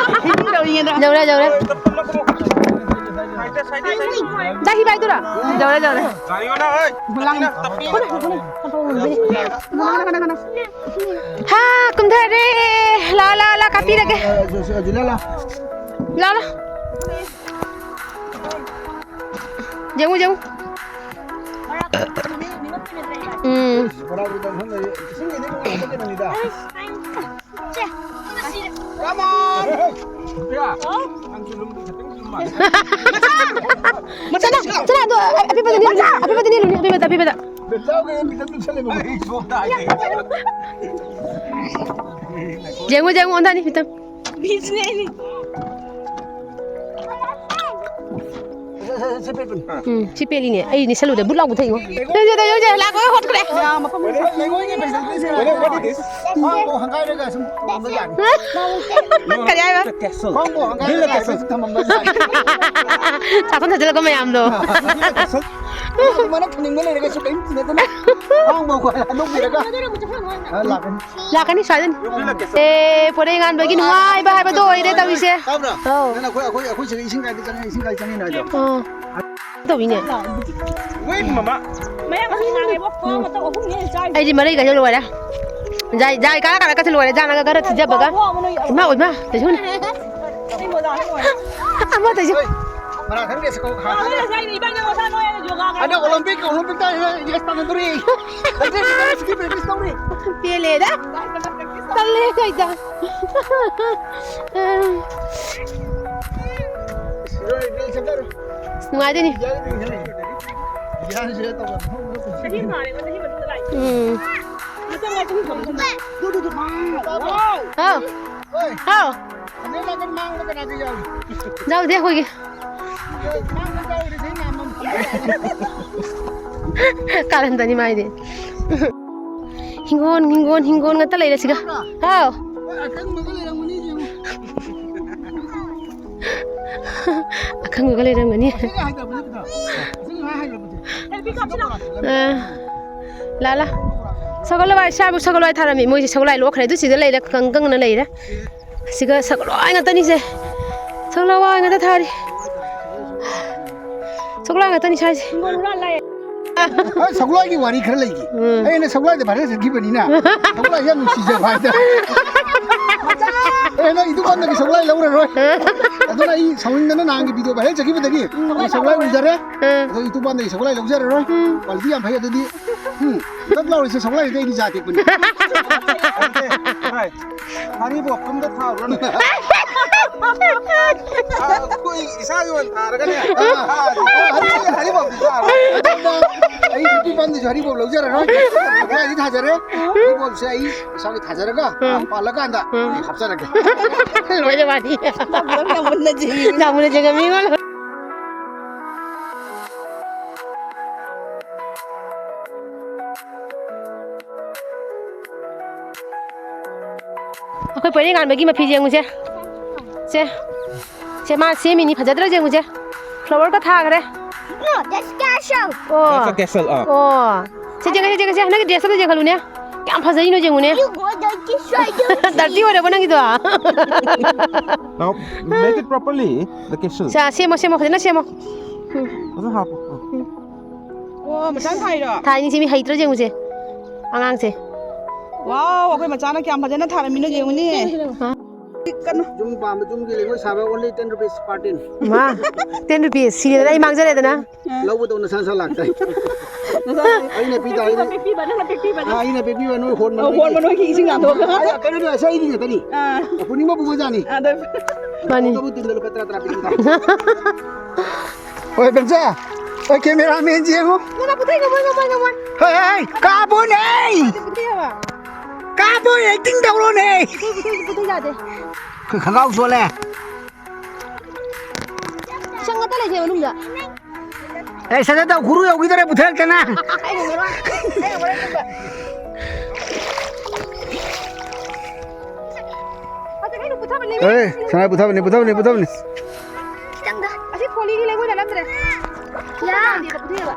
ꯌꯧꯔꯦ꯫ ꯌꯧꯔꯦ, ꯌꯧꯔꯦ꯫ ꯁꯥꯏꯗ, ꯁꯥꯏꯗ, ꯁꯥꯏꯗ꯫ ꯗꯥ, ꯍꯤ ꯄꯥꯏꯗꯨꯔꯥ? ꯌꯧꯔꯦ, ꯌꯧꯔꯦ꯫ ꯉꯥꯏꯌꯣꯅ, ꯍꯣꯏ꯫ ꯂꯥꯡ-, ꯇꯞꯄꯤ꯫ ꯍꯥ, ꯀꯨꯝꯊꯔꯦ꯫ ꯂꯥ, ꯂꯥ, ꯂꯥ, ꯀꯥꯞꯄꯤꯔꯒꯦ꯫ ꯂꯥ, ꯂꯥ꯫ ꯌꯦꯡꯉꯨ, ꯌꯦꯡꯉꯨ꯫ ꯎꯝ꯫ ꯆꯠꯂꯣ, ꯆꯠꯂꯣ, ꯑꯗꯣ, ꯑꯄꯤꯛꯄꯗ ꯅꯤꯛꯎꯅꯦ, ꯑꯄꯤꯛꯄꯗ ꯅꯤꯛꯎꯅꯦ, ꯑꯄꯤꯛꯄꯗ, ꯑꯄꯤꯛꯄꯗ꯫ ꯌꯦꯡꯉꯨ, ꯌꯦꯡꯉꯨ, ꯑꯣꯟꯊꯅꯤ, ꯄꯤꯇꯝ꯫ ꯎꯝ, ꯁꯤ ꯄꯦꯠꯂꯤꯅꯦ꯫ ꯑꯩ ꯅꯤꯁꯜꯂꯨꯗꯦ, ꯕꯨꯠ ꯂꯥꯎꯕ ꯊꯛꯏꯉꯣ꯫ ꯌꯦꯡꯁꯦ, ꯌꯦꯡꯁꯦ, ꯂꯥꯛꯄ ꯍꯣꯠꯈ꯭ꯔꯦ꯫ ꯂꯩꯉꯣꯏꯒꯤ ꯄꯦꯟꯁꯤꯜ ꯄꯤꯁꯤꯔ? ꯈ꯭ꯋꯥꯡꯕꯨ ꯍꯪꯒꯥꯏꯔꯒ ꯁꯨꯝ ꯊꯝꯃꯝꯕ ꯖꯥꯠꯅꯤ꯫ ꯀꯔꯤ ꯍꯥꯏꯕ? ꯈ꯭ꯋꯥꯡꯕꯨ ꯍꯪꯒꯥꯏꯔꯒ ꯁꯨꯝ ꯊꯝꯃꯝꯕ ꯖꯥꯠꯅꯤ꯫ ꯆꯥꯛꯈꯨꯝ ꯊꯥꯖꯤꯜꯂꯛꯄ ꯃꯌꯥꯝꯗꯣ꯫ ꯑꯗꯨꯃꯥꯏꯅ ꯊꯝꯅꯤꯡꯕ ꯂꯩꯔꯒꯁꯨ ꯀꯔꯤꯝ ꯇꯤꯟꯅꯗꯅ ꯈ꯭ꯋꯥꯡꯕꯨ ꯑꯩꯈꯣꯏ ꯍꯟꯗꯣꯛꯄꯤꯔꯒ, ꯑ, ꯂꯥꯛꯀꯅꯤ꯫ ꯂꯥꯛꯀꯅꯤ ꯁ꯭ꯋꯥꯏꯗꯅꯤ꯫ ꯑꯦ, ꯄꯣꯔꯩꯉꯥꯟꯕꯒꯤ ꯅꯨꯡꯉꯥꯏꯕ ꯍꯥꯏꯕꯗꯣ ꯑꯣꯏꯔꯦ ꯇꯧꯔꯤꯁꯦ꯫ ꯇꯥꯕ꯭ꯔꯥ? ꯑꯧ꯫ ꯅꯪ ꯑꯩꯈꯣꯏ, ꯑꯩꯈꯣꯏ ꯁꯤꯗ ꯏꯁꯤꯡ ꯀꯥꯏꯗ ꯆꯪꯉꯦ, ꯏꯁꯤꯡ ꯀꯥꯏ ꯆꯪꯉꯦꯅ ꯍꯥꯏꯗꯣ? ꯑꯣ꯫ ꯇꯧꯋꯤꯅꯦ꯫ ꯋꯦꯠ, ꯃꯃꯥ꯫ ꯃꯌꯥꯝ ꯑꯁꯤ ꯉꯥꯡꯉꯦꯕ, ꯈ꯭ꯋꯥꯡ ꯃꯇꯝ ꯑꯍꯨꯝꯅꯤ ꯑꯩꯅ ꯆꯥꯔꯤꯁꯦ꯫ ꯑꯩꯗꯤ ꯃꯔꯩ ꯀꯥꯏꯅ ꯂꯣꯏꯔꯦ꯫ ꯖꯥꯏ, ꯖꯥꯏ, ꯀꯥꯔꯛ ꯀꯥꯔꯛꯀꯁꯦ ꯂꯣꯏꯔꯦ, ꯖꯥꯅꯒ ꯈꯔ ꯊꯤꯖꯕꯒ꯫ ꯏꯃꯥ, ꯏꯃꯥ, ꯇꯩꯁꯨꯅ꯫ ꯑꯃ ꯇꯩꯁꯨ꯫ ꯃꯔꯥ ꯈꯪꯗꯦ, ꯁꯤ ꯀꯧ-, ꯈꯥ-, ꯈꯥ-, ꯑꯗ ꯑꯣꯂꯦꯝꯄꯤꯛ, ꯑꯣꯂꯦꯝꯄꯤꯛꯇ ꯔꯦꯁ ꯇꯥꯟꯅꯗꯣꯔꯤ꯫ ꯄ꯭ꯔꯦꯛꯇꯤꯁ ꯇꯧꯔꯤ꯫ ꯄꯦꯜꯂꯦꯗ꯫ ꯇꯜꯂꯦ ꯀꯩꯗ꯫ ꯅꯨꯡꯉꯥꯏꯗꯣꯏꯅꯤ꯫ ꯎꯝ꯫ ꯍꯥꯎ꯫ ꯍꯥꯎ꯫ ꯌꯥꯎꯗꯦ ꯑꯩꯈꯣꯏꯒꯤ꯫ ꯀꯥꯔꯟꯗꯅꯤ ꯃꯥꯏꯗꯤ꯫ ꯍꯤꯡꯒꯣꯟ, ꯍꯤꯡꯒꯣꯟ, ꯍꯤꯡꯒꯣꯟ ꯉꯥꯛꯇ ꯂꯩꯔꯦ ꯁꯤꯒ꯫ ꯍꯥꯎ꯫ ꯑꯀꯪꯕꯒ ꯂꯩꯔꯝꯒꯅꯤ꯫ ꯑ, ꯂꯥ, ꯂꯥ꯫ ꯁꯒꯣꯜ ꯍꯋꯥꯏ, ꯁ꯭ꯋꯥꯏꯕꯨ ꯁꯒꯣꯜ ꯍꯋꯥꯏ ꯊꯥꯔꯝꯃꯤ꯫ ꯃꯣꯏꯁꯦ ꯁꯒꯣꯜ ꯍꯋꯥꯏ ꯂꯣꯛꯈ꯭ꯔꯦ꯫ ꯑꯗꯨ ꯁꯤꯗ ꯂꯩꯔꯦ, ꯀꯪ-, ꯀꯪꯅ ꯂꯩꯔꯦ꯫ ꯁꯤꯒ ꯁꯒꯣꯜ ꯍꯋꯥꯏ ꯉꯥꯛꯇꯅꯤꯁꯦ꯫ ꯁꯒꯣꯜ ꯍꯋꯥꯏ ꯉꯥꯛꯇ ꯊꯥꯔꯤ꯫ ꯁꯒꯣꯜ ꯍꯋꯥꯏ ꯉꯥꯛꯇꯅꯤ ꯁ꯭ꯋꯥꯏꯁꯦ꯫ ꯑ, ꯁꯒꯣꯜ ꯍꯋꯥꯏꯒꯤ ꯋꯥꯔꯤ ꯈꯔ ꯂꯩꯒꯦ꯫ ꯎꯝ꯫ ꯑꯩꯅ ꯁꯒꯣꯜ ꯍꯋꯥꯏꯗ ꯚꯥꯏꯔꯦꯜ ꯆꯠꯈꯤꯕꯅꯤꯅ, ꯁꯒꯣꯜ ꯍꯋꯥꯏꯁꯦ ꯌꯥꯝ ꯅꯨꯡꯁꯤꯖꯕ ꯍꯥꯏꯇꯥꯔꯦ꯫ ꯑꯩꯅ ꯏꯗꯨꯀꯥꯟꯗꯒꯤ ꯁꯒꯣꯜ ꯍꯋꯥꯏ ꯂꯧꯔꯔꯣꯏ꯫ ꯑꯗꯨꯅ ꯑꯩ ꯁꯥꯎꯅꯤꯡꯗꯅ ꯅꯍꯥꯟꯒꯤ ꯚꯤꯗꯤꯑꯣ ꯚꯥꯏꯔꯦꯜ ꯆꯠꯈꯤꯕꯗꯒꯤ ꯑꯩ ꯁꯒꯣꯜ ꯍꯋꯥꯏ ꯎꯖꯔꯦ꯫ ꯎꯝ꯫ ꯑꯗꯣ ꯏꯗꯨꯀꯥꯟꯗꯒꯤ ꯁꯒꯣꯜ ꯍꯋꯥꯏ ꯂꯧꯖꯔꯔꯣꯏ꯫ ꯎꯝ꯫ ꯀ꯭ꯋꯥꯂꯤꯇꯤ ꯌꯥꯝ ꯐꯩ꯫ ꯑꯗꯨꯗꯤ, ꯎꯝ, ꯀꯛ ꯂꯥꯎꯔꯤꯁꯦ ꯁꯒꯣꯜ ꯍꯋꯥꯏꯗꯤ ꯑꯩꯒꯤ ꯖꯥꯠ ꯇꯦꯛꯄꯅꯤ꯫ ꯍꯥꯏ꯫ ꯍꯔꯤꯕꯣꯞ ꯑꯝꯗ ꯊꯥꯔꯨꯔꯅꯨ꯫ ꯑꯩꯈꯣꯏ ꯏꯁꯥꯒꯤ ꯑꯣꯏꯅ ꯊꯥꯔꯒꯅꯦ꯫ ꯑꯥ꯫ ꯍꯔꯤꯕꯣꯞꯇꯤ ꯊꯥꯔꯣꯏ꯫ ꯑꯗꯨꯅ ꯑꯩ ꯅꯨꯄꯤ ꯄꯥꯝꯗꯁꯨ ꯍꯔꯤꯕꯣꯞ ꯂꯧꯖꯔꯔꯣꯏ꯫ ꯁꯒꯣꯜ ꯍꯋꯥꯏꯗꯤ ꯊꯥꯖꯔꯦ꯫ ꯍꯔꯤꯕꯣꯞꯁꯦ ꯑꯩ ꯏꯁꯥꯒꯤ ꯊꯥꯖꯔꯒ ꯎꯝ꯫ ꯄꯥꯜꯂꯀꯥꯟꯗ ꯎꯝ꯫ ꯑꯩ ꯍꯥꯞꯆꯔꯒꯦ꯫ ꯂꯣꯏꯔꯦ ꯋꯥꯔꯤ꯫ ꯌꯥꯝ ꯃꯨꯟꯅ ꯌꯦꯡꯉꯤ꯫ ꯌꯥꯝ ꯃꯨꯟꯅ ꯌꯦꯡꯉꯝꯃꯤ ꯉꯣ꯫ ꯑꯩꯈꯣꯏ ꯄꯣꯏꯔꯩꯉꯥꯟꯕꯒꯤ ꯃꯐꯤ ꯌꯦꯡꯉꯨꯁꯦ꯫ ꯁꯦ꯫ ꯁꯦ, ꯃꯥ ꯁꯦꯝꯃꯤꯅꯤ, ꯐꯖꯗ꯭ꯔꯥ ꯌꯦꯡꯉꯨꯁꯦ꯫ ꯐ꯭ꯂꯥꯋꯔꯒ ꯊꯥꯈ꯭ꯔꯦ꯫ No, that's castle. ꯑꯣ꯫ That's a castle, ꯑꯥ꯫ ꯑꯣ꯫ ꯁꯦ, ꯌꯦꯡꯉꯁꯦ, ꯌꯦꯡꯉꯁꯦ꯫ ꯅꯪꯒꯤ ꯗ꯭ꯔꯦꯁ ꯑꯝꯇ ꯌꯦꯡꯍꯜꯂꯨꯅꯦ꯫ ꯀꯌꯥꯝ ꯐꯖꯩꯅꯣ ꯌꯦꯡꯉꯨꯅꯦ꯫ You go there, this side. Dirty ꯑꯣꯏꯔꯕꯣ ꯅꯪꯒꯤꯗꯣ? Now, make it properly, the castle. ꯁꯦ, ꯁꯦꯝꯃꯣ, ꯁꯦꯝꯃꯣ, ꯐꯖꯅ ꯁꯦꯝꯃꯣ꯫ ꯎꯝ꯫ ꯐꯖꯅ ꯍꯥꯞꯄꯣ꯫ ꯎꯝ꯫ ꯎꯝ꯫ ꯑꯣ, ꯃꯊꯪ ꯊꯥꯏꯔꯣ? ꯊꯥꯏꯅꯤ, ꯁꯤ ꯃꯤ ꯍꯩꯇ꯭ꯔꯥ ꯌꯦꯡꯉꯨꯁꯦ꯫ ꯑꯉꯥꯡꯁꯦ꯫ ꯋꯥꯎ, ꯑꯩꯈꯣꯏ ꯃꯆꯥꯅ ꯀꯌꯥꯝ ꯐꯖꯅ ꯊꯥꯔꯝꯃꯤꯅꯣ ꯌꯦꯡꯉꯨꯅꯦ꯫ ꯀꯟꯅ꯫ ꯌꯨꯝ ꯄꯥꯝꯕ ꯌꯨꯝꯒꯤ ꯂꯩꯉꯣꯏ ꯁꯥꯕ only ten rupees per tin. ꯃꯥ, ten rupees ꯁꯤꯔꯦꯗꯅ ꯑꯩ ꯃꯥꯡꯖꯔꯦꯗꯅ꯫ ꯂꯧꯕꯗꯧꯅ ꯁꯠ ꯁꯠ ꯂꯥꯛꯇꯦ꯫ ꯑꯩꯅ ꯄꯤ ꯇꯥꯔꯗꯤ ꯄꯤꯛꯄꯤꯕ, ꯅꯪꯅ ꯄꯤꯛꯄꯤꯕ꯫ ꯑꯥ, ꯑꯩꯅ ꯄꯤꯛꯄꯤꯕ ꯅꯣꯏ ꯍꯣꯟꯕ ꯑꯣ, ꯅꯣꯏꯒꯤ꯫ ꯍꯣꯟꯕ ꯅꯣꯏꯒꯤ ꯏꯁꯤꯡ ꯂꯥꯟꯊꯣꯛꯑꯒ꯫ ꯑꯩ ꯀꯩꯅꯣꯗꯣ ꯑꯁ ꯑꯩꯗꯤ ꯉꯥꯛꯇꯅꯤ꯫ ꯑꯥ꯫ ꯑꯄꯨꯅꯤꯡꯕ ꯄꯨꯕꯖꯥꯠꯅꯤ꯫ ꯑꯗ ꯃꯥꯅꯤ꯫ ꯇꯧꯕꯨ ꯇꯤꯟꯗ ꯂꯨꯄꯥ ꯇꯔꯥ ꯇꯔꯥ ꯄꯤꯔꯝꯗꯥꯏ꯫ ꯍꯣꯏ, ꯕꯦꯝꯆꯥ꯫ ꯍꯣꯏ, cameraman ꯁꯦ ꯌꯦꯡꯉꯣ꯫ ꯅꯪꯅ ꯄꯨꯊꯩ ꯉꯝꯃꯣꯏ, ꯉꯝꯃꯣꯏ, ꯉꯝꯃꯣꯏ꯫ ꯍꯣꯏ, ꯍꯣꯏ, ꯍꯣꯏ, ꯀꯥꯞꯄꯣꯅꯦ꯫ ꯄꯨꯊꯩ ꯍꯥꯏꯕ꯫ ꯀꯥꯞꯄꯣ, acting ꯇꯧꯔꯣꯅꯦ꯫ ꯄꯨꯊꯩ, ꯄꯨꯊꯩ, ꯄꯨꯊꯩ ꯌꯥꯗꯦ꯫ ꯑꯩꯈꯣꯏ ꯈꯣꯡꯒ꯭ꯔꯥꯎ ꯆꯣꯠꯂꯦ꯫ ꯆꯪꯉ ꯇ ꯂꯩꯁꯦ ꯃꯅꯨꯡꯗ꯫ ꯑꯦ, ꯁꯠ ꯁꯠ ꯇꯧ, ꯒꯨꯔꯨ ꯌꯧꯈꯤꯗꯣꯔꯦ, ꯄꯨꯊꯔꯛꯇꯅ꯫ ꯑꯩꯅ ꯉꯔꯥꯡ, ꯑꯩꯅ ꯉꯔꯥꯡ ꯆꯠꯄ꯫ ꯑꯗ ꯑꯩꯅ ꯄꯨꯊꯕꯅꯦ꯫ ꯑꯦ, ꯁꯅꯥ ꯄꯨꯊꯕꯅꯤ, ꯄꯨꯊꯕꯅꯤ, ꯄꯨꯊꯕꯅꯤ꯫ ꯈꯤꯇꯪꯗ꯫ ꯑꯁꯤ ꯈꯣꯂꯤꯗꯤ ꯂꯩꯉꯣꯏꯗ ꯅꯝꯗ꯭ꯔꯦ꯫ ꯌꯥ꯫ ꯄꯨꯊꯩꯑꯕ꯫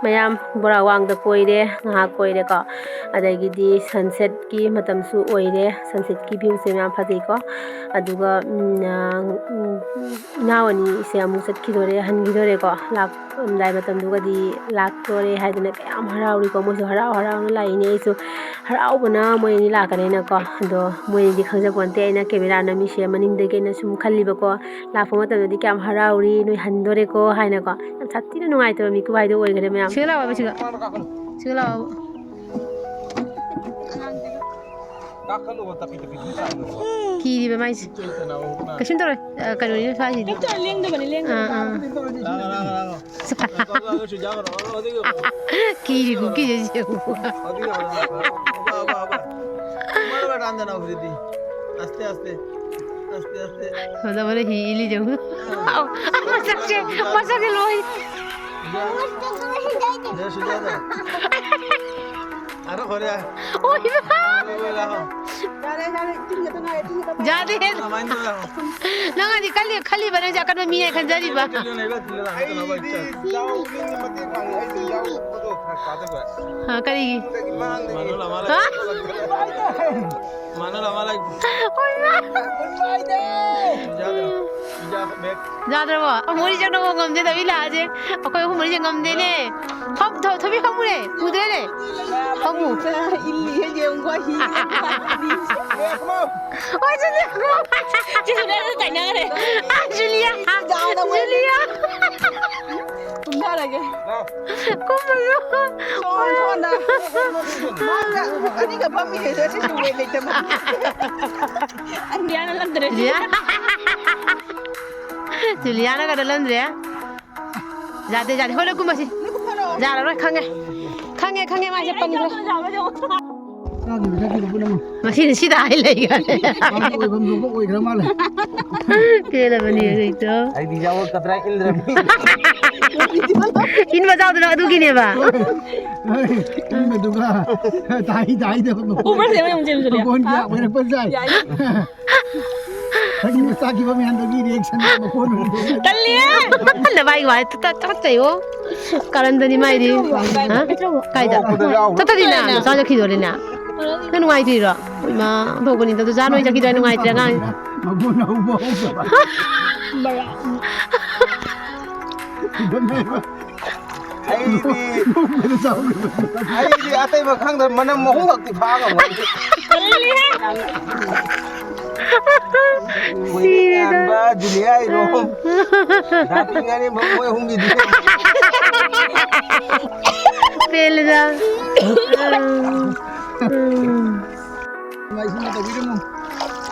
ꯃꯌꯥꯝ ꯕꯣꯔꯥ ꯋꯥꯡꯗ ꯀꯣꯏꯔꯦ, ꯉꯥꯏꯍꯥꯛ ꯀꯣꯏꯔꯦꯀꯣ꯫ ꯑꯗꯒꯤꯗꯤ sunsetꯀꯤ ꯃꯇꯝꯁꯨ ꯑꯣꯏꯔꯦ, sunsetꯀꯤ viewꯁꯦ ꯌꯥꯝ ꯐꯖꯩꯀꯣ꯫ ꯑꯗꯨꯒ, ꯎꯝ, ꯑ, ꯎꯝ, ꯏꯅꯥꯎ ꯑꯅꯤꯁꯦ ꯑꯃꯨꯛ ꯆꯠꯈꯤꯗꯣꯔꯦ, ꯍꯟꯈꯤꯗꯣꯔꯦꯀꯣ꯫ ꯂꯥꯛꯑꯝꯗꯥꯏ ꯃꯇꯝꯗꯨꯒꯗꯤ ꯂꯥꯛꯇꯣꯔꯦ ꯍꯥꯏꯗꯅ ꯀꯌꯥꯝ ꯍꯔꯥꯎꯔꯤꯀꯣ꯫ ꯃꯣꯏꯁꯨ ꯍꯔꯥꯎ ꯍꯔꯥꯎꯅ ꯂꯥꯛꯏꯅꯦ꯫ ꯑꯩꯁꯨ ꯍꯔꯥꯎꯕꯅ ꯃꯣꯏ ꯑꯅꯤ ꯂꯥꯛꯀꯅꯦꯅꯀꯣ꯫ ꯑꯗꯣ ꯃꯣꯏ ꯑꯅꯤꯗꯤ ꯈꯪꯖꯄꯣꯟꯇꯦ ꯑꯩꯅ camera ꯅꯝꯃꯤꯁꯦ ꯃꯅꯤꯡꯗꯒꯤ ꯑꯩꯅ ꯁꯨꯝ ꯈꯜꯂꯤꯕꯀꯣ꯫ ꯂꯥꯛꯄ ꯃꯇꯝꯗꯗꯤ ꯀꯌꯥꯝ ꯍꯔꯥꯎꯔꯤ, ꯅꯣꯏ ꯍꯟꯗꯣꯔꯦꯀꯣ ꯍꯥꯏꯅꯀꯣ꯫ ꯌꯥꯝ ꯁꯥꯊꯤꯅ ꯅꯨꯡꯉꯥꯏꯇꯕ ꯃꯤꯀꯨꯞ ꯍꯥꯏꯗꯣ ꯑꯣꯏꯈ꯭ꯔꯦ ꯃꯌꯥꯝ꯫ ꯁꯤꯒ ꯂꯥꯛꯑꯣ, ꯁꯤꯒ꯫ ꯁꯤꯒ ꯂꯥꯛꯑꯣ꯫ ꯀꯥꯈꯠꯂꯣꯕ, ꯇꯞꯄꯤ ꯇꯞꯄꯤ ꯁꯨꯝ ꯆꯠꯂꯣ꯫ ꯀꯤꯔꯤꯕ ꯃꯥꯏꯁꯦ꯫ ꯀꯩꯁꯨꯝ ꯇꯧꯔꯣꯏ꯫ ꯑ, ꯀꯩꯅꯣꯅꯤ ꯁ꯭ꯋꯥꯏꯁꯤꯗꯤ꯫ ꯍꯦꯛꯇ ꯂꯦꯡꯗꯕꯅꯤ, ꯂꯦꯡꯗꯕꯅꯤ꯫ ꯑꯥ, ꯑꯥ꯫ ꯂꯥꯛꯑꯣ, ꯂꯥꯛꯑꯣ, ꯂꯥꯛꯑꯣ, ꯂꯥꯛꯑꯣ꯫ ꯀꯤꯔꯤ ꯀꯨꯀꯤꯁꯦ ꯌꯦꯡꯉꯨ꯫ ꯑꯗꯨ ꯌꯥꯔꯣꯏ, ꯌꯥꯔꯣꯏ꯫ ꯑꯕ, ꯑꯕ, ꯑꯕ꯫ ꯃꯔ ꯕꯦ ꯇꯥꯟꯗꯅ ꯍꯧꯖꯤꯛꯇꯤ꯫ ꯑꯁꯇꯦ, ꯑꯁꯇꯦ꯫ ꯑꯁꯇꯦ, ꯑꯁꯇꯦ꯫ ꯐꯖꯕꯅ ꯍꯤ ꯏꯜꯂꯤ ꯌꯦꯡꯉꯨ꯫ ꯑꯥ꯫ ꯑꯥ, ꯃꯁꯛꯁꯦ, ꯃꯁꯛꯁꯦ ꯂꯣꯏ꯫ ꯌꯥ꯫ ꯌꯥ, ꯁꯨꯖꯥꯇꯥ꯫ ꯑꯔꯣ, ꯍꯣꯔꯦ꯫ ꯑꯣꯏꯃꯥ! ꯌꯥꯔꯦ, ꯌꯥꯔꯦ, ꯏꯁꯤꯡ ꯈꯛꯇ ꯉꯥꯏꯔꯦ, ꯏꯁꯤꯡ ꯈꯛꯇ ꯉꯥꯏꯔꯦ꯫ ꯌꯥꯗꯦ꯫ ꯀꯃꯥꯏꯅ ꯇꯧꯔꯦ? ꯅꯪ ꯑꯗꯤ ꯈꯜꯂꯤ, ꯈꯜꯂꯤꯕ ꯅꯪꯁꯦ ꯑꯀꯟꯕ ꯃꯤ ꯍꯥꯏꯅ ꯈꯟꯖꯔꯤꯕ꯫ ꯑꯩꯗꯤ ꯌꯥꯎ ꯃꯤꯅ ꯃꯇꯦꯡ ꯄꯥꯡꯉꯦ, ꯑꯩꯗꯤ ꯌꯥꯎ ꯐꯣꯇꯣ ꯈꯔ ꯀꯥꯞꯊꯣꯛꯄ꯫ ꯑ, ꯀꯔꯤꯒꯤ? ꯑꯗꯨꯗꯒꯤ ꯃꯥꯡꯗꯒꯤ꯫ ꯃꯥꯅꯣ ꯂꯃꯥ ꯂꯩ꯫ ꯍꯥ? ꯃꯥꯅꯣ ꯂꯃꯥ ꯂꯩ꯫ ꯑꯣꯏꯃꯥ! ꯌꯥꯗ꯭ꯔꯣ? ꯌꯥꯗ꯭ꯔꯣ? ꯌꯥꯗ꯭ꯔꯕꯣ? ꯑꯃꯨꯛ ꯃꯔꯤ ꯆꯪꯅꯕ ꯉꯝꯗꯦ, ꯇꯧꯏ ꯂꯥꯛꯑꯁꯦ꯫ ꯑꯩꯈꯣꯏ ꯑꯍꯨꯝ ꯃꯔꯤꯁꯦ ꯉꯝꯗꯦꯅꯦ꯫ ꯐꯝ-, ꯊꯣ-, ꯊꯣꯏꯕꯤ ꯐꯝꯃꯨꯅꯦ꯫ ꯎꯗ꯭ꯔꯦꯅꯦ꯫ ꯐꯝꯃꯨ꯫ ꯏꯜꯂꯤꯍꯦ, ꯌꯦꯡꯉꯨꯀꯣ, ꯍꯤ꯫ ꯍꯣꯏ, ꯖꯨꯂꯤꯌꯥ꯫ ꯆꯦ ꯖꯨꯂꯤꯌꯥꯗ ꯇꯥꯏꯅꯈ꯭ꯔꯦ꯫ ꯑꯥ, ꯖꯨꯂꯤꯌꯥ꯫ ꯖꯨꯂꯤꯌꯥ꯫ ꯀꯨꯝꯊꯔꯒꯦ꯫ ꯀꯨꯝꯃꯒ꯫ ꯁꯣꯝ, ꯁꯣꯝꯗ꯫ ꯃꯥꯅ ꯑꯅꯤꯒ ꯐꯝꯃꯤꯉꯩꯗ ꯁꯤꯁꯨ ꯋꯦꯠ ꯂꯩꯇꯕ꯫ ꯖꯨꯂꯤꯌꯥꯅ ꯂꯟꯗ꯭ꯔꯦ꯫ ꯖꯨꯂꯤꯌꯥ꯫ ꯖꯨꯂꯤꯌꯥꯅ ꯀꯩꯅꯣ ꯂꯟꯗ꯭ꯔꯦ꯫ ꯌꯥꯗꯦ, ꯌꯥꯗꯦ꯫ ꯍꯣꯏ, ꯂꯣꯏ ꯀꯨꯝꯃꯁꯤ꯫ ꯌꯥꯔꯔꯣꯏ, ꯈꯪꯉꯦ꯫ ꯈꯪꯉꯦ, ꯈꯪꯉꯦ, ꯃꯥꯁꯦ ꯄꯟꯈ꯭ꯔꯦ꯫ ꯆꯥꯈꯤꯕ ꯊꯛꯈꯤꯕ ꯄꯨꯝꯅꯃꯛ꯫ ꯉꯁꯤꯗꯤ ꯁꯤꯗ ꯍꯥꯏ ꯂꯩꯈ꯭ꯔꯦ꯫ ꯃꯥꯒꯤ ꯑꯣꯏꯐꯝ ꯊꯣꯛꯄ ꯑꯣꯏꯈ꯭ꯔ ꯃꯥꯜꯂꯦ꯫ ꯄꯦꯜꯂꯕꯅꯤ ꯍꯧꯖꯤꯛꯇꯣ꯫ ꯑꯩꯗꯤ ꯌꯥꯎꯔꯛꯀꯗ꯭ꯔꯥ ꯏꯟꯗ꯭ꯔꯕꯅꯤ꯫ ꯏꯟꯕ ꯆꯥꯎꯗꯅ ꯑꯗꯨꯒꯤꯅꯦꯕ꯫ ꯏꯟꯕꯗꯨꯒ ꯇꯥꯏ ꯇꯥꯏꯗꯕ ꯃꯈꯣꯟ꯫ ꯎꯕ꯭ꯔꯥ ꯁꯤꯗ ꯌꯦꯡꯉꯨ, ꯆꯦ ꯖꯨꯂꯤꯌꯥ? ꯃꯈꯣꯟ ꯀꯌꯥ ꯑꯣꯏꯔꯛꯄ ꯖꯥꯠ꯫ ꯌꯥꯏ꯫ ꯊꯛꯈꯤꯕ ꯆꯥꯈꯤꯕ ꯃꯌꯥꯝꯗꯨꯒꯤ reaction ꯃꯈꯣꯟ ꯑꯣꯏꯔꯛꯄ ꯖꯥꯠ꯫ ꯇꯜꯂꯤꯍꯦ꯫ ꯅꯕꯥꯏꯒꯤ ꯋꯥꯗꯤ ꯇꯨ-, ꯇꯨ-, ꯇꯨꯀꯠꯆꯩꯌꯣ꯫ ꯀꯔꯟꯗꯅꯤ ꯃꯥꯏꯗꯤ꯫ ꯍꯥ? ꯀꯥꯏꯗ? ꯅꯣꯛꯄꯗ ꯌꯥꯎꯔꯣ꯫ ꯆꯠꯇꯗꯤꯅ, ꯆꯥꯖꯈꯤꯗꯣꯔꯦꯅ꯫ ꯅꯪ ꯅꯨꯡꯉꯥꯏꯇ꯭ꯔꯤꯔꯣ? ꯏꯃꯥ, ꯐꯧꯕꯅꯤꯗ, ꯑꯗꯨ ꯆꯥ ꯅꯣꯏ ꯆꯠꯈꯤꯗꯣꯔꯦ, ꯅꯨꯡꯉꯥꯏꯇ꯭ꯔꯦ ꯑꯉꯥꯡ꯫ ꯃꯒꯨꯟ ꯍꯧꯕ ꯍꯧꯗꯕ꯫ ꯑꯩꯗꯤ, ꯅꯣꯛꯄꯗ ꯆꯥꯎꯈ꯭ꯔꯕ꯫ ꯑꯩꯗꯤ ꯑꯇꯩ ꯃꯈꯥꯡꯗ ꯃꯅꯝ ꯑꯍꯨꯝꯈꯛꯇꯤ ꯐꯥ ꯉꯝꯒꯅꯤ꯫ ꯇꯜꯂꯤꯍꯦ꯫ ꯁꯤꯔꯦꯗ꯫ ꯃꯣꯏꯅ ꯌꯥꯟꯕ, ꯖꯨꯂꯤꯌꯥ ꯏꯔꯣꯝ, ꯗꯥ ꯄꯤꯡ ꯑꯔꯦꯝꯕ, ꯃꯣꯏ ꯑꯍꯨꯝꯒꯤꯗꯤ꯫ ꯄꯦꯜꯂꯦꯗ꯫ ꯎꯝ꯫ ꯏꯃꯥ, ꯏꯁꯤꯡ ꯇꯧꯕꯤꯔꯝꯃꯣ꯫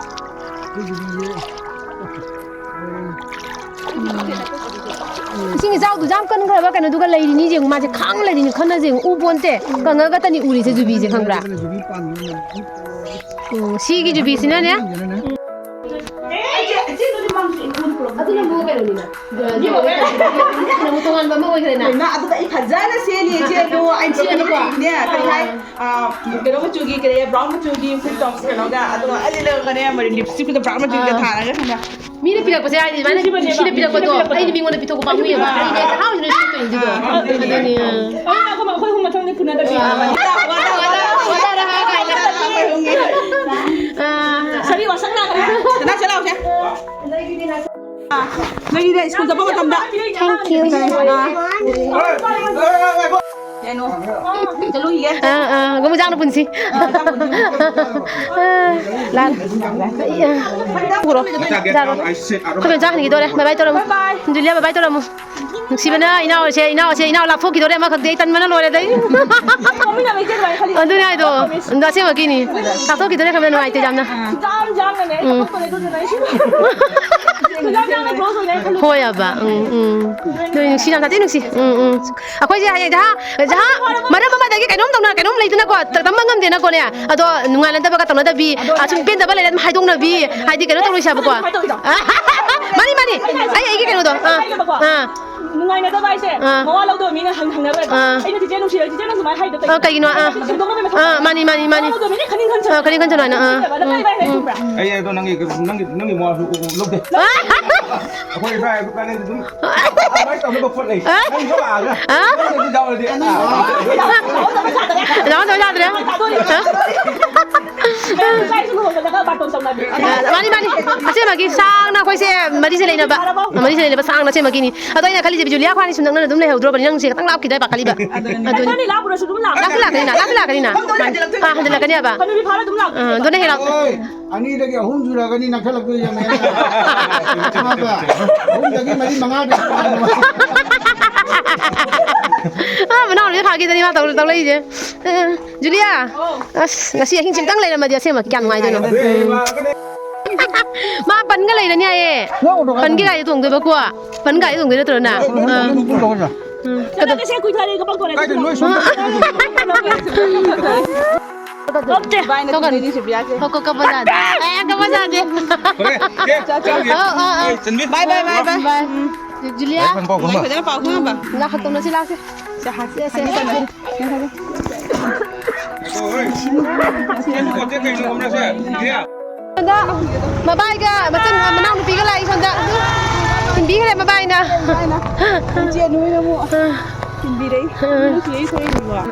ꯑꯩꯈꯣꯏꯒꯤꯗꯤ ꯏꯁꯤꯡ ꯏꯆꯥꯎꯗꯨꯁꯨ ꯌꯥꯝ ꯀꯟꯈ꯭ꯔꯕ ꯀꯩꯅꯣꯗꯨꯒ ꯂꯩꯔꯤꯅꯤ, ꯌꯦꯡꯉꯨ, ꯃꯥꯁꯦ ꯈꯥꯡ ꯂꯩꯔꯤꯅꯤ, ꯈꯟꯅꯁꯦ, ꯌꯦꯡꯉꯨ, ꯎ ꯄꯣꯟꯇꯦ, ꯀꯪꯉꯒꯇꯅꯤ ꯎꯔꯤꯁꯦ ꯖꯨꯕꯤꯁꯦ, ꯈꯪꯕ꯭ꯔꯥ? ꯎꯝ, ꯁꯤꯒꯤ ꯖꯨꯕꯤꯁꯤꯅꯅꯦ꯫ ꯑꯗꯨꯅ ꯑꯃꯨꯛ ꯀꯩꯅꯣꯅꯤꯅ꯫ ꯑꯗꯨꯅ ꯑꯃꯨꯛ ꯇꯣꯉꯥꯟꯕ ꯑꯃ ꯑꯣꯏꯈ꯭ꯔꯦꯅ꯫ ꯏꯃꯥ, ꯑꯗꯨꯗ ꯑꯩ ꯐꯖꯅ ꯁꯦꯠꯂꯤ, ꯏꯆꯦ, ꯑꯗꯣ ꯑꯩ ꯁꯦꯠꯂꯤꯀꯣ꯫ ꯁꯦꯠꯂꯤꯀꯣ꯫ ꯀꯔꯤ ꯍꯥꯏ? ꯑꯥ, ꯀꯩꯅꯣ ꯃꯆꯨꯒꯤ, ꯀꯔꯤ, brown ꯃꯆꯨꯒꯤ full tops ꯀꯩꯅꯣꯒ, ꯑꯗꯨꯒ ꯑꯩ ꯂꯤꯠꯂꯒꯅꯦ, ꯃꯔꯤ lipstickꯀꯗꯣ brown ꯃꯆꯨꯒꯤꯒ ꯑꯥ꯫ ꯊꯥꯔꯒ ꯈꯪꯕ꯭ꯔꯥ? ꯃꯤꯅ ꯄꯤꯔꯛꯄꯁꯦ ꯍꯥꯏꯗꯤ, ꯃꯥꯅ ꯁꯤꯕꯅꯦꯕ꯫ ꯃꯤꯅ ꯄꯤꯔꯛꯄꯗꯣ ꯁꯤꯕꯅꯦꯕ꯫ ꯑꯩꯗꯤ ꯃꯤꯉꯣꯟꯗ ꯄꯤꯊꯣꯛꯄ ꯄꯥꯝꯃꯨꯏꯌꯦꯕ꯫ ꯑꯥ꯫ ꯑꯩꯗꯤ ꯍꯦꯛꯇ ꯍꯔꯥꯎꯗꯅ ꯁꯤꯠꯇꯣꯏꯅꯤ ꯑꯗꯨꯗꯣ꯫ ꯑꯥ꯫ ꯑꯗꯨꯅꯤ, ꯑꯥ꯫ ꯑꯩꯈꯣꯏ, ꯑꯩꯈꯣꯏ ꯑꯍꯨꯝ ꯃꯊꯪꯗꯤ ꯄꯨꯅꯗꯕꯤ꯫ ꯑꯥ꯫ ꯋꯥꯗ, ꯋꯥꯗ, ꯋꯥꯗ, ꯋꯥꯗ ꯍꯥꯏꯔ ꯀꯥꯏꯅ꯫ ꯑꯥ꯫ ꯁꯥꯔꯤ ꯋꯥꯁꯛ ꯂꯥꯛꯈ꯭ꯔꯦ꯫ ꯀꯅꯥ ꯆꯠꯂꯥꯎꯁꯦ? ꯅꯣꯏꯒꯤꯅꯦ ꯁ꯭ꯀꯨꯜ ꯆꯠꯄ ꯃꯇꯝꯗ꯫ Thank you. ꯑꯥ꯫ ꯀꯩꯅꯣ꯫ ꯆꯠꯂꯨꯈꯤꯒꯦ꯫ ꯑꯥ, ꯑꯥ, ꯒꯣꯃꯨꯖꯥꯡꯅ ꯄꯨꯟꯁꯤ꯫ ꯑꯥ, ꯆꯥꯛ ꯄꯨꯟꯁꯤ꯫ ꯑꯥ, ꯂꯥꯛ-, ꯄꯨꯔꯣ꯫ ꯆꯥꯔꯣ꯫ ꯑꯩꯈꯣꯏ ꯃꯦꯝ ꯆꯥꯛ ꯍꯟꯈꯤꯗꯣꯔꯦ꯫ ꯕꯥꯏ ꯕꯥꯏ ꯇꯧꯔꯝꯃꯨ꯫ ꯕꯥꯏ ꯕꯥꯏ꯫ ꯖꯨꯂꯤꯌꯥ, ꯕꯥꯏ ꯕꯥꯏ ꯇꯧꯔꯝꯃꯨ꯫ ꯅꯨꯡꯁꯤꯕꯅ ꯏꯅꯥꯎꯁꯦ, ꯏꯅꯥꯎꯁꯦ, ꯏꯅꯥꯎ ꯂꯥꯞꯊꯣꯛꯈꯤꯗꯣꯔꯦ ꯑꯃꯈꯛꯇꯤ꯫ ꯑꯩ ꯇꯟꯕꯅ ꯂꯣꯏꯔꯦꯗ ꯑꯩ꯫ ꯄꯣꯛꯃꯤꯟꯅꯕ ꯏꯆꯦ ꯑꯗꯨꯃꯥꯏꯅ ꯈꯜꯂꯤ꯫ ꯑꯗꯨꯅꯦ ꯍꯥꯏꯗꯣ꯫ ꯑꯗꯣ ꯑꯁꯦꯡꯕꯒꯤꯅꯤ꯫ ꯂꯥꯞꯊꯣꯛꯈꯤꯗꯣꯔꯦ ꯈꯟꯕꯗ ꯅꯨꯡꯉꯥꯏꯇꯦ ꯌꯥꯝꯅ꯫ ꯌꯥꯝ ꯌꯥꯝꯅꯅꯦ ꯎꯝ꯫ ꯀꯞꯄꯛꯇꯣꯔꯦ ꯑꯗꯨꯗꯨꯅ ꯑꯩꯁꯨ꯫ ꯌꯥꯝ ꯌꯥꯝꯅ close ꯑꯣꯏꯅ ꯑꯩ ꯈꯜꯂꯨ꯫ ꯍꯣꯏ ꯑꯕ꯫ ꯎꯝ, ꯎꯝ꯫ ꯅꯣꯏ ꯅꯨꯡꯁꯤ ꯌꯥꯝ ꯁꯥꯊꯤ ꯅꯨꯡꯁꯤ꯫ ꯎꯝ, ꯎꯝ꯫ ꯑꯩꯈꯣꯏꯁꯦ ꯍꯌꯦꯡ ꯖꯍꯥ, ꯖꯍꯥ ꯃꯔꯝ ꯑꯃꯗꯒꯤ ꯀꯩꯅꯣꯝ ꯇꯧꯅ, ꯀꯩꯅꯣꯝ ꯂꯩꯗꯅꯀꯣ, ꯇ-, ꯇꯝꯕ ꯉꯝꯗꯦꯅꯀꯣꯅꯦ꯫ ꯑꯗꯣ ꯅꯨꯡꯉꯥꯏꯅꯗꯕꯒ ꯇꯧꯅꯗꯕꯤ, ꯑꯗꯣ ꯑ, ꯁꯨꯝ ꯄꯦꯟꯗꯕ ꯂꯩꯔꯦ ꯑꯗꯨꯝ ꯍꯥꯏꯗꯣꯛꯅꯕꯤ, ꯍꯥꯏꯗꯤ ꯀꯩꯅꯣ ꯇꯧꯔꯣꯏꯁꯦ ꯍꯥꯏꯕꯀꯣ꯫ ꯀꯃꯥꯏꯅ ꯇꯧꯔꯤꯅꯣ? ꯃꯥꯅꯤ, ꯃꯥꯅꯤ꯫ ꯑꯩ, ꯑꯩꯒꯤ ꯀꯩꯅꯣꯗꯣ꯫ ꯑꯥ꯫ ꯍꯥꯏꯒꯦꯕꯀꯣ꯫ ꯑꯥ꯫ ꯅꯨꯡꯉꯥꯏꯅꯗꯕ ꯍꯥꯏꯁꯦ ꯑꯥ꯫ ꯃꯋꯥ ꯂꯧꯗꯕ ꯃꯤꯅ ꯍꯪ-, ꯍꯪꯅꯔꯣꯏꯕ꯫ ꯑꯥ꯫ ꯑꯩꯅ ꯆꯤꯆꯦ ꯅꯨꯡꯁꯤꯔꯣꯏ, ꯆꯤꯆꯦ ꯅꯪ ꯑꯗꯨꯃꯥꯏꯅ ꯍꯥꯏꯗꯣ ꯑꯥ, ꯀꯩꯒꯤꯅꯣ? ꯑꯥ꯫ ꯁꯦꯡꯗꯣꯛꯅꯕ ꯃꯊꯧ ꯑꯥ, ꯇꯥꯏ꯫ ꯃꯥꯅꯤ, ꯃꯥꯅꯤ, ꯃꯥꯅꯤ꯫ ꯃꯋꯥ ꯂꯧꯗꯕ ꯃꯤꯅ ꯈꯪꯅꯤꯡ ꯈꯪꯖꯅꯨ꯫ ꯑꯥ, ꯈꯪꯅꯤꯡ ꯈꯪꯖꯅꯨ ꯍꯥꯏꯅ, ꯑꯥ꯫ ꯅꯠꯇ꯭ꯔꯥ ꯏꯕꯥꯅꯤ ꯎꯝ, ꯍꯥꯏꯁꯦ ꯎꯝ꯫ ꯆꯨꯝꯕ꯭ꯔꯥ? ꯑꯩ ꯑꯗꯣ ꯅꯪꯒꯤ, ꯅꯪꯒꯤ, ꯅꯪꯒꯤ ꯃꯋꯥꯁꯨ ꯂꯧꯗꯦ꯫ ꯑꯩꯈꯣꯏ ꯏꯕꯥꯏ ꯑꯗꯨ ꯀꯥꯟꯗꯗꯤ ꯑꯗꯨꯝ ꯑꯗꯨꯃꯥꯏꯅ ꯇꯧꯅꯕ ꯄꯣꯠ ꯂꯩ꯫ ꯑꯥ? ꯅꯪ ꯌꯣꯛꯂꯛꯑꯒ ꯑꯥ? ꯅꯪ ꯑꯗꯨ ꯌꯥꯎꯔꯗꯤ ꯑꯥ꯫ ꯌꯥꯎꯗꯕ ꯌꯥꯗ꯭ꯔꯦ꯫ ꯏꯕꯥꯏꯁꯨ ꯂꯨꯍꯣꯡꯕꯗꯒ ꯕꯥꯔꯇꯣꯟ ꯇꯧꯅꯕꯤ꯫ ꯑꯥ, ꯃꯥꯅꯤ, ꯃꯥꯅꯤ꯫ ꯑꯁꯦꯡꯕꯒꯤ ꯁꯥꯡꯅ ꯑꯩꯈꯣꯏꯁꯦ ꯃꯔꯤꯁꯦ ꯂꯩꯅꯕ, ꯃꯔꯤꯁꯦ ꯂꯩꯅꯕ ꯁꯥꯡꯅ ꯑꯁꯦꯡꯕꯒꯤꯅꯤ꯫ ꯑꯗꯣ ꯑꯩꯅ ꯈꯜꯂꯤꯁꯦ, ꯕꯤꯖꯨꯂꯤꯌꯥ ꯈ꯭ꯋꯥꯅꯤ ꯁꯨꯝ ꯅꯛꯅꯅ ꯑꯗꯨꯝ ꯂꯩꯍꯧꯗ꯭ꯔꯣꯕꯅꯤ, ꯅꯪꯁꯦ ꯈꯤꯇꯪ ꯂꯥꯞꯈꯤꯗꯣꯏꯕ ꯈꯜꯂꯤꯕ꯫ ꯑꯗꯨꯅꯤ꯫ ꯑꯗꯨꯅꯤ꯫ ꯂꯥꯛꯄꯨꯔꯁꯨ ꯑꯗꯨꯝ ꯂꯥꯛꯀꯅꯤ꯫ ꯂꯥꯛꯇꯤ ꯂꯥꯛꯀꯅꯤꯅ, ꯂꯥꯛꯇꯤ ꯂꯥꯛꯀꯅꯤꯅ꯫ ꯑꯥ, ꯍꯟꯖꯤꯜꯂꯛꯀꯅꯦꯕ꯫ ꯍꯅꯨꯕꯤ ꯐꯥꯔ ꯑꯗꯨꯝ ꯂꯥꯛꯀꯅꯤ꯫ ꯑꯥ, ꯑꯗꯨꯅ ꯍꯦꯛ ꯂꯥꯛ-, ꯑꯣꯏ, ꯑꯅꯤꯗꯒꯤ ꯑꯍꯨꯝ ꯁꯨꯔꯒꯅꯤ ꯅꯛꯁꯜꯂꯛꯇꯣꯏꯁꯦ ꯃꯌꯥꯝ꯫ ꯈꯪꯉꯕ? ꯑꯍꯨꯝꯗꯒꯤ ꯃꯔꯤ ꯃꯉꯥꯗꯤ ꯑꯥ, ꯃꯅꯥꯎ ꯅꯨꯄꯤ ꯈꯥꯛꯀꯤꯗꯅꯤ ꯃꯥ ꯇꯧ-, ꯇꯧꯔꯛꯏꯁꯦ꯫ ꯑꯥ, ꯖꯨꯂꯤꯌꯥ, ꯑꯁ, ꯉꯁꯤ ꯑꯍꯤꯡꯁꯤ ꯑꯝꯇꯪ ꯂꯩꯔꯝꯃꯗꯤ ꯑꯁꯦꯡꯕ ꯀꯌꯥꯝ ꯅꯨꯡꯉꯥꯏꯗꯣꯏꯅꯣ꯫ ꯎꯝ꯫ ꯃꯥ ꯄꯟꯒ ꯂꯩꯔꯅꯤ ꯍꯥꯏꯌꯦ꯫ ꯄꯟꯒꯤ ꯒꯥꯔꯤ ꯇꯣꯡꯗꯣꯏꯕꯀꯣ꯫ ꯄꯟꯒꯤ ꯒꯥꯔꯤ ꯇꯣꯡꯗꯣꯏ ꯅꯠꯇ꯭ꯔꯣ ꯅꯪ? ꯑꯥ꯫ ꯎꯝ꯫ ꯆꯠꯂꯒꯦꯁꯦ, ꯀꯨꯏꯊꯔꯦ, ꯀꯞꯄꯛꯇꯣꯔꯦ꯫ ꯀꯥꯏꯗ ꯂꯣꯏ ꯁꯣꯝꯗ ꯀꯞꯇꯦ꯫ ꯚꯥꯏꯅ ꯇꯧꯒꯅꯨ꯫ ꯇꯤꯟꯅꯩꯅꯤ ꯁꯨꯕꯤꯌꯥꯁꯦ꯫ ꯀꯞ-, ꯀꯞ-, ꯀꯞꯄ ꯌꯥꯗꯦ꯫ ꯑꯦ, ꯀꯞꯄ ꯌꯥꯗꯦ꯫ ꯍꯣꯔꯦꯟ, ꯆꯦ, ꯆꯦ, ꯑꯧ, ꯑꯧ, ꯑꯧ꯫ ꯑꯦ, ꯆꯟꯕꯤ꯫ ꯕꯥꯏ, ꯕꯥꯏ, ꯕꯥꯏ, ꯕꯥꯏ꯫ ꯕꯥꯏ꯫ ꯖꯨꯂꯤꯌꯥ꯫ ꯂꯥꯏꯔꯤꯛ ꯐꯖꯅ ꯄꯥꯎ ꯈꯣ꯫ ꯂꯥꯏꯔꯤꯛ ꯐꯖꯅ ꯄꯥꯎ ꯈꯣ, ꯍꯝꯕ꯫ ꯂꯥꯛ ꯍꯥꯇꯣꯡꯅꯁꯤ ꯂꯥꯛꯁꯦ꯫ ꯁꯦ, ꯍꯥ, ꯁꯦ, ꯁꯦ, ꯁꯦ꯫ ꯉꯥꯏꯈꯣ, ꯍꯣꯏ꯫ ꯆꯦ, ꯀꯣ, ꯆꯦ, ꯀꯩꯅꯣ ꯈꯪꯕ꯭ꯔꯥ ꯁꯦ? ꯖꯨꯂꯤꯌꯥ꯫ ꯁꯣꯝꯗ ꯃꯕꯥꯏꯒ ꯃꯆꯟ-, ꯃꯅꯥꯎꯅꯨꯄꯤꯒ ꯂꯥꯛꯏ ꯁꯣꯝꯗ꯫ ꯏꯟꯕꯤꯈ꯭ꯔꯦ ꯃꯕꯥꯏꯅ꯫ ꯏꯆꯦ ꯅꯣꯏꯅ ꯑꯃꯨꯛ ꯏꯟꯕꯤꯔꯛꯏ꯫ ꯅꯨꯡꯁꯤꯌꯦ ꯏꯆꯦ ꯏꯟꯕꯤꯕ꯫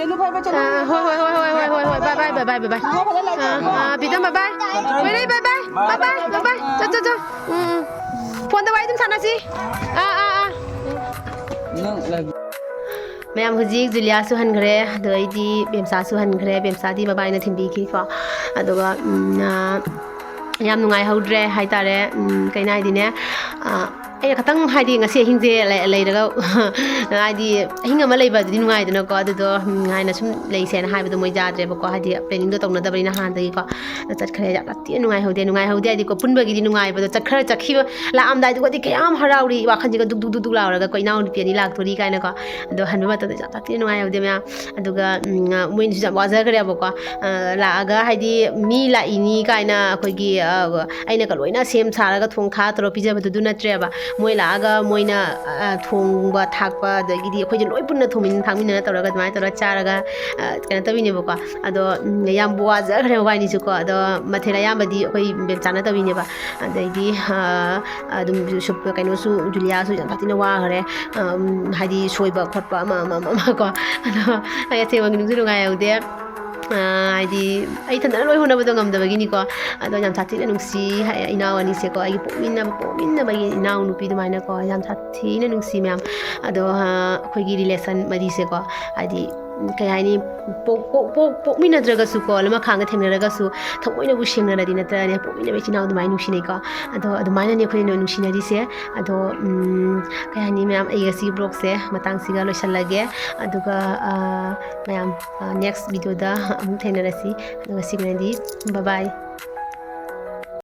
ꯑꯥ, ꯍꯣꯏ, ꯍꯣꯏ꯫ Bye, bye, bye, bye, bye꯫ ꯑꯥ, ꯑꯥ, ꯄꯤꯇꯝ, bye, bye꯫ ꯃꯩꯔꯩ, bye, bye꯫ Bye, bye, bye, bye꯫ ꯆꯠ, ꯆꯠ, ꯆꯠ꯫ ꯎꯝ, ꯎꯝ꯫ ꯐꯣꯟꯗ ꯋꯥꯔꯤ ꯑꯗꯨꯝ ꯁꯥꯟꯅꯁꯤ꯫ ꯑꯥ, ꯑꯥ, ꯑꯥ꯫ ꯃꯌꯥꯝ, ꯍꯧꯖꯤꯛ ꯖꯨꯂꯤꯌꯥꯁꯨ ꯍꯟꯈ꯭ꯔꯦ, ꯑꯗꯣ ꯑꯩꯗꯤ ꯕꯦꯝꯆꯥꯁꯨ ꯍꯟꯈ꯭ꯔꯦ꯫ ꯕꯦꯝꯆꯥꯗꯤ ꯃꯕꯥꯏꯅ ꯊꯤꯟꯕꯤꯈꯤꯀꯣ꯫ ꯑꯗꯨꯒ, ꯎꯝ, ꯑꯥ, ꯌꯥꯝ ꯅꯨꯡꯉꯥꯏꯍꯧꯗ꯭ꯔꯦ ꯍꯥꯏꯇꯥꯔꯦ꯫ ꯎꯝ, ꯀꯩꯅꯣ ꯍꯥꯏꯗꯤꯅꯦ, ꯑꯥ, ꯑꯩꯅ ꯈꯇꯪ ꯍꯥꯏꯗꯤ ꯉꯁꯤ ꯑꯍꯤꯡꯁꯦ ꯂꯩ-, ꯂꯩꯔꯒ ꯍꯥꯏꯗꯤ ꯑꯍꯤꯡ ꯑꯃ ꯂꯩꯕ ꯑꯗꯨꯗꯤ ꯅꯨꯡꯉꯥꯏꯗꯅꯀꯣ꯫ ꯑꯗꯨꯗꯣ, ꯎꯝ, ꯍꯥꯏꯅ ꯁꯨꯝ ꯂꯩꯁꯦꯅ ꯍꯥꯏꯕꯗꯣ ꯃꯣꯏ ꯌꯥꯗ꯭ꯔꯦꯕꯀꯣ, ꯍꯥꯏꯗꯤ planning ꯗꯣ ꯇꯧꯅꯗꯕꯅꯤꯅ ꯍꯥꯟꯅꯗꯒꯤꯀꯣ꯫ ꯑꯗ ꯆꯠꯈ꯭ꯔꯦ꯫ ꯌꯥꯝ ꯊꯤꯅ ꯅꯨꯡꯉꯥꯏꯍꯧꯗꯦ꯫ ꯅꯨꯡꯉꯥꯏꯍꯧꯗꯦ ꯍꯥꯏꯗꯤꯀꯣ, ꯄꯨꯟꯕꯒꯤꯗꯤ ꯅꯨꯡꯉꯥꯏꯕꯗꯣ, ꯆꯠꯈ꯭ꯔ-, ꯆꯠꯈꯤꯕ, ꯂꯥꯛꯑꯝꯗꯥꯏꯗꯨꯒꯗꯤ ꯀꯌꯥꯝ ꯍꯔꯥꯎꯔꯤ, ꯋꯥꯈꯜꯁꯤꯒ ꯗꯨꯛ ꯗꯨꯛ ꯗꯨꯛ ꯗꯨꯛ ꯂꯥꯎꯔꯒ, "ꯑꯩꯈꯣꯏ ꯏꯅꯥꯎꯅꯨꯄꯤ ꯑꯅꯤ ꯂꯥꯛꯇꯣꯔꯤ" ꯀꯥꯏꯅꯀꯣ꯫ ꯑꯗꯣ ꯍꯟꯕ ꯃꯇꯝꯗ ꯌꯥꯝ ꯊꯤꯅ ꯅꯨꯡꯉꯥꯏꯍꯧꯗꯦ ꯃꯌꯥꯝ꯫ ꯑꯗꯨꯒ, ꯎꯝ, ꯃꯣꯏꯅꯁꯨ ꯌꯥꯝ ꯋꯥꯖꯈ꯭ꯔꯦꯕꯀꯣ꯫ ꯑ, ꯂꯥꯛꯑꯒ ꯍꯥꯏꯗꯤ ꯃꯤ ꯂꯥꯛꯏꯅꯤ ꯀꯥꯏꯅ ꯑꯩꯈꯣꯏꯒꯤ, ꯑ, ꯑꯩꯅꯒ ꯂꯣꯏꯅ ꯁꯦꯝ ꯁꯥꯔꯒ ꯊꯣꯡ ꯊꯥꯛꯑ ꯇꯧꯔ ꯄꯤꯖꯕꯗꯨꯗꯨ ꯅꯠꯇ꯭ꯔꯦꯕ꯫ ꯃꯣꯏ ꯂꯥꯛꯑꯒ ꯃꯣꯏꯅ, ꯑ, ꯊꯣꯡꯕ ꯊꯥꯛꯄ, ꯑꯗꯒꯤꯗꯤ ꯑꯩꯈꯣꯏꯁꯦ ꯂꯣꯏ ꯄꯨꯟꯅ ꯊꯣꯡꯃꯤꯟ ꯊꯥꯛꯃꯤꯟꯅꯔ ꯇꯧꯔꯒ ꯑꯗꯨꯃꯥꯏꯅ ꯇꯧꯔꯒ ꯆꯥꯔꯒ, ꯑ, ꯀꯩꯅꯣ ꯇꯧꯋꯤꯅꯦꯕꯀꯣ꯫ ꯑꯗꯣ, ꯎꯝ, ꯌꯥꯝ ꯋꯥꯖꯈ꯭ꯔꯦ ꯃꯕꯥꯏꯅꯤꯁꯨꯀꯣ꯫ ꯑꯗꯣ ꯃꯊꯦꯜ ꯑꯌꯥꯝꯕꯗꯤ ꯑꯩꯈꯣꯏ ꯕꯦꯝꯆꯥꯅ ꯇꯧꯋꯤꯅꯦꯕ꯫ ꯑꯗꯩꯗꯤ, ꯑ, ꯑꯗꯨꯝ ꯁꯨꯞ ꯀꯩꯅꯣꯁꯨ, ꯖꯨꯂꯤꯌꯥꯁꯨ ꯌꯥꯝ ꯁꯥꯊꯤꯅ ꯋꯥꯈ꯭ꯔꯦ꯫ ꯑꯝ, ꯍꯥꯏꯗꯤ ꯁꯣꯏꯕ ꯈꯣꯠꯄ ꯑꯃ, ꯑꯃ, ꯑꯃ, ꯑꯃ ꯀꯣ꯫ ꯑꯗꯣ ꯑꯩ ꯑꯁꯦꯡꯕꯒꯤ ꯅꯨꯡꯁꯨ ꯅꯨꯡꯉꯥꯏꯍꯧꯗꯦ꯫ ꯑ, ꯍꯥꯏꯗꯤ ꯑꯩ ꯏꯊꯟꯗꯅ ꯂꯣꯏ ꯍꯣꯠꯅꯕꯗꯣ ꯉꯝꯗꯕꯒꯤꯅꯤꯀꯣ꯫ ꯑꯗꯣ ꯌꯥꯝ ꯁꯥꯊꯤꯅ ꯅꯨꯡꯁꯤ ꯍꯥꯏ-, ꯏꯅꯥꯎ ꯑꯅꯤꯁꯦꯀꯣ, ꯑꯩꯒꯤ ꯄꯣꯛꯃꯤꯟꯅꯕ, ꯄꯣꯛꯃꯤꯟꯅꯕꯒꯤ ꯏꯅꯥꯎ ꯅꯨꯄꯤ ꯑꯗꯨꯃꯥꯏꯅꯀꯣ, ꯌꯥꯝ ꯁꯥꯊꯤꯅ ꯅꯨꯡꯁꯤ ꯃꯌꯥꯝ꯫ ꯑꯗꯣ, ꯑ, ꯑꯩꯈꯣꯏꯒꯤ relation ꯃꯔꯤꯁꯦꯀꯣ, ꯍꯥꯏꯗꯤ, ꯎꯝ, ꯀꯩ ꯍꯥꯏꯅꯤ, ꯄꯣꯛ-, ꯄꯣꯛ-, ꯄꯣꯛ-, ꯄꯣꯛꯃꯤꯟꯅꯗ꯭ꯔꯒꯁꯨꯀꯣ, ꯂꯃꯈꯥꯡꯗ ꯊꯦꯡꯅꯔꯒꯁꯨ ꯊꯃꯣꯏꯅꯕꯨ ꯁꯦꯡꯅꯔꯗꯤ ꯅꯠꯇ꯭ꯔꯅꯦ, ꯄꯣꯛꯃꯤꯟꯅꯕ ꯏꯆꯤꯟ ꯏꯅꯥꯎ ꯑꯗꯨꯃꯥꯏꯅ ꯅꯨꯡꯁꯤꯅꯩꯀꯣ꯫ ꯑꯗꯣ ꯑꯗꯨꯃꯥꯏꯅꯅꯦ ꯑꯩꯈꯣꯏꯅ ꯅꯨꯡꯁꯤꯅꯔꯤꯁꯦ꯫ ꯑꯗꯣ, ꯎꯝ, ꯀꯩ ꯍꯥꯏꯅꯤ ꯃꯌꯥꯝ, ꯑꯩ ꯉꯁꯤ vlogꯁꯦ ꯃꯇꯥꯡꯁꯤꯒ ꯂꯣꯏꯁꯤꯜꯂꯒꯦ꯫ ꯑꯗꯨꯒ, ꯑ, ꯃꯌꯥꯝ, ꯑ, next videoꯗ ꯑꯃꯨꯛ ꯊꯦꯡꯅꯔꯁꯤ꯫ ꯑꯗꯨꯒ ꯁꯤꯒꯤꯅꯗꯤ bye bye꯫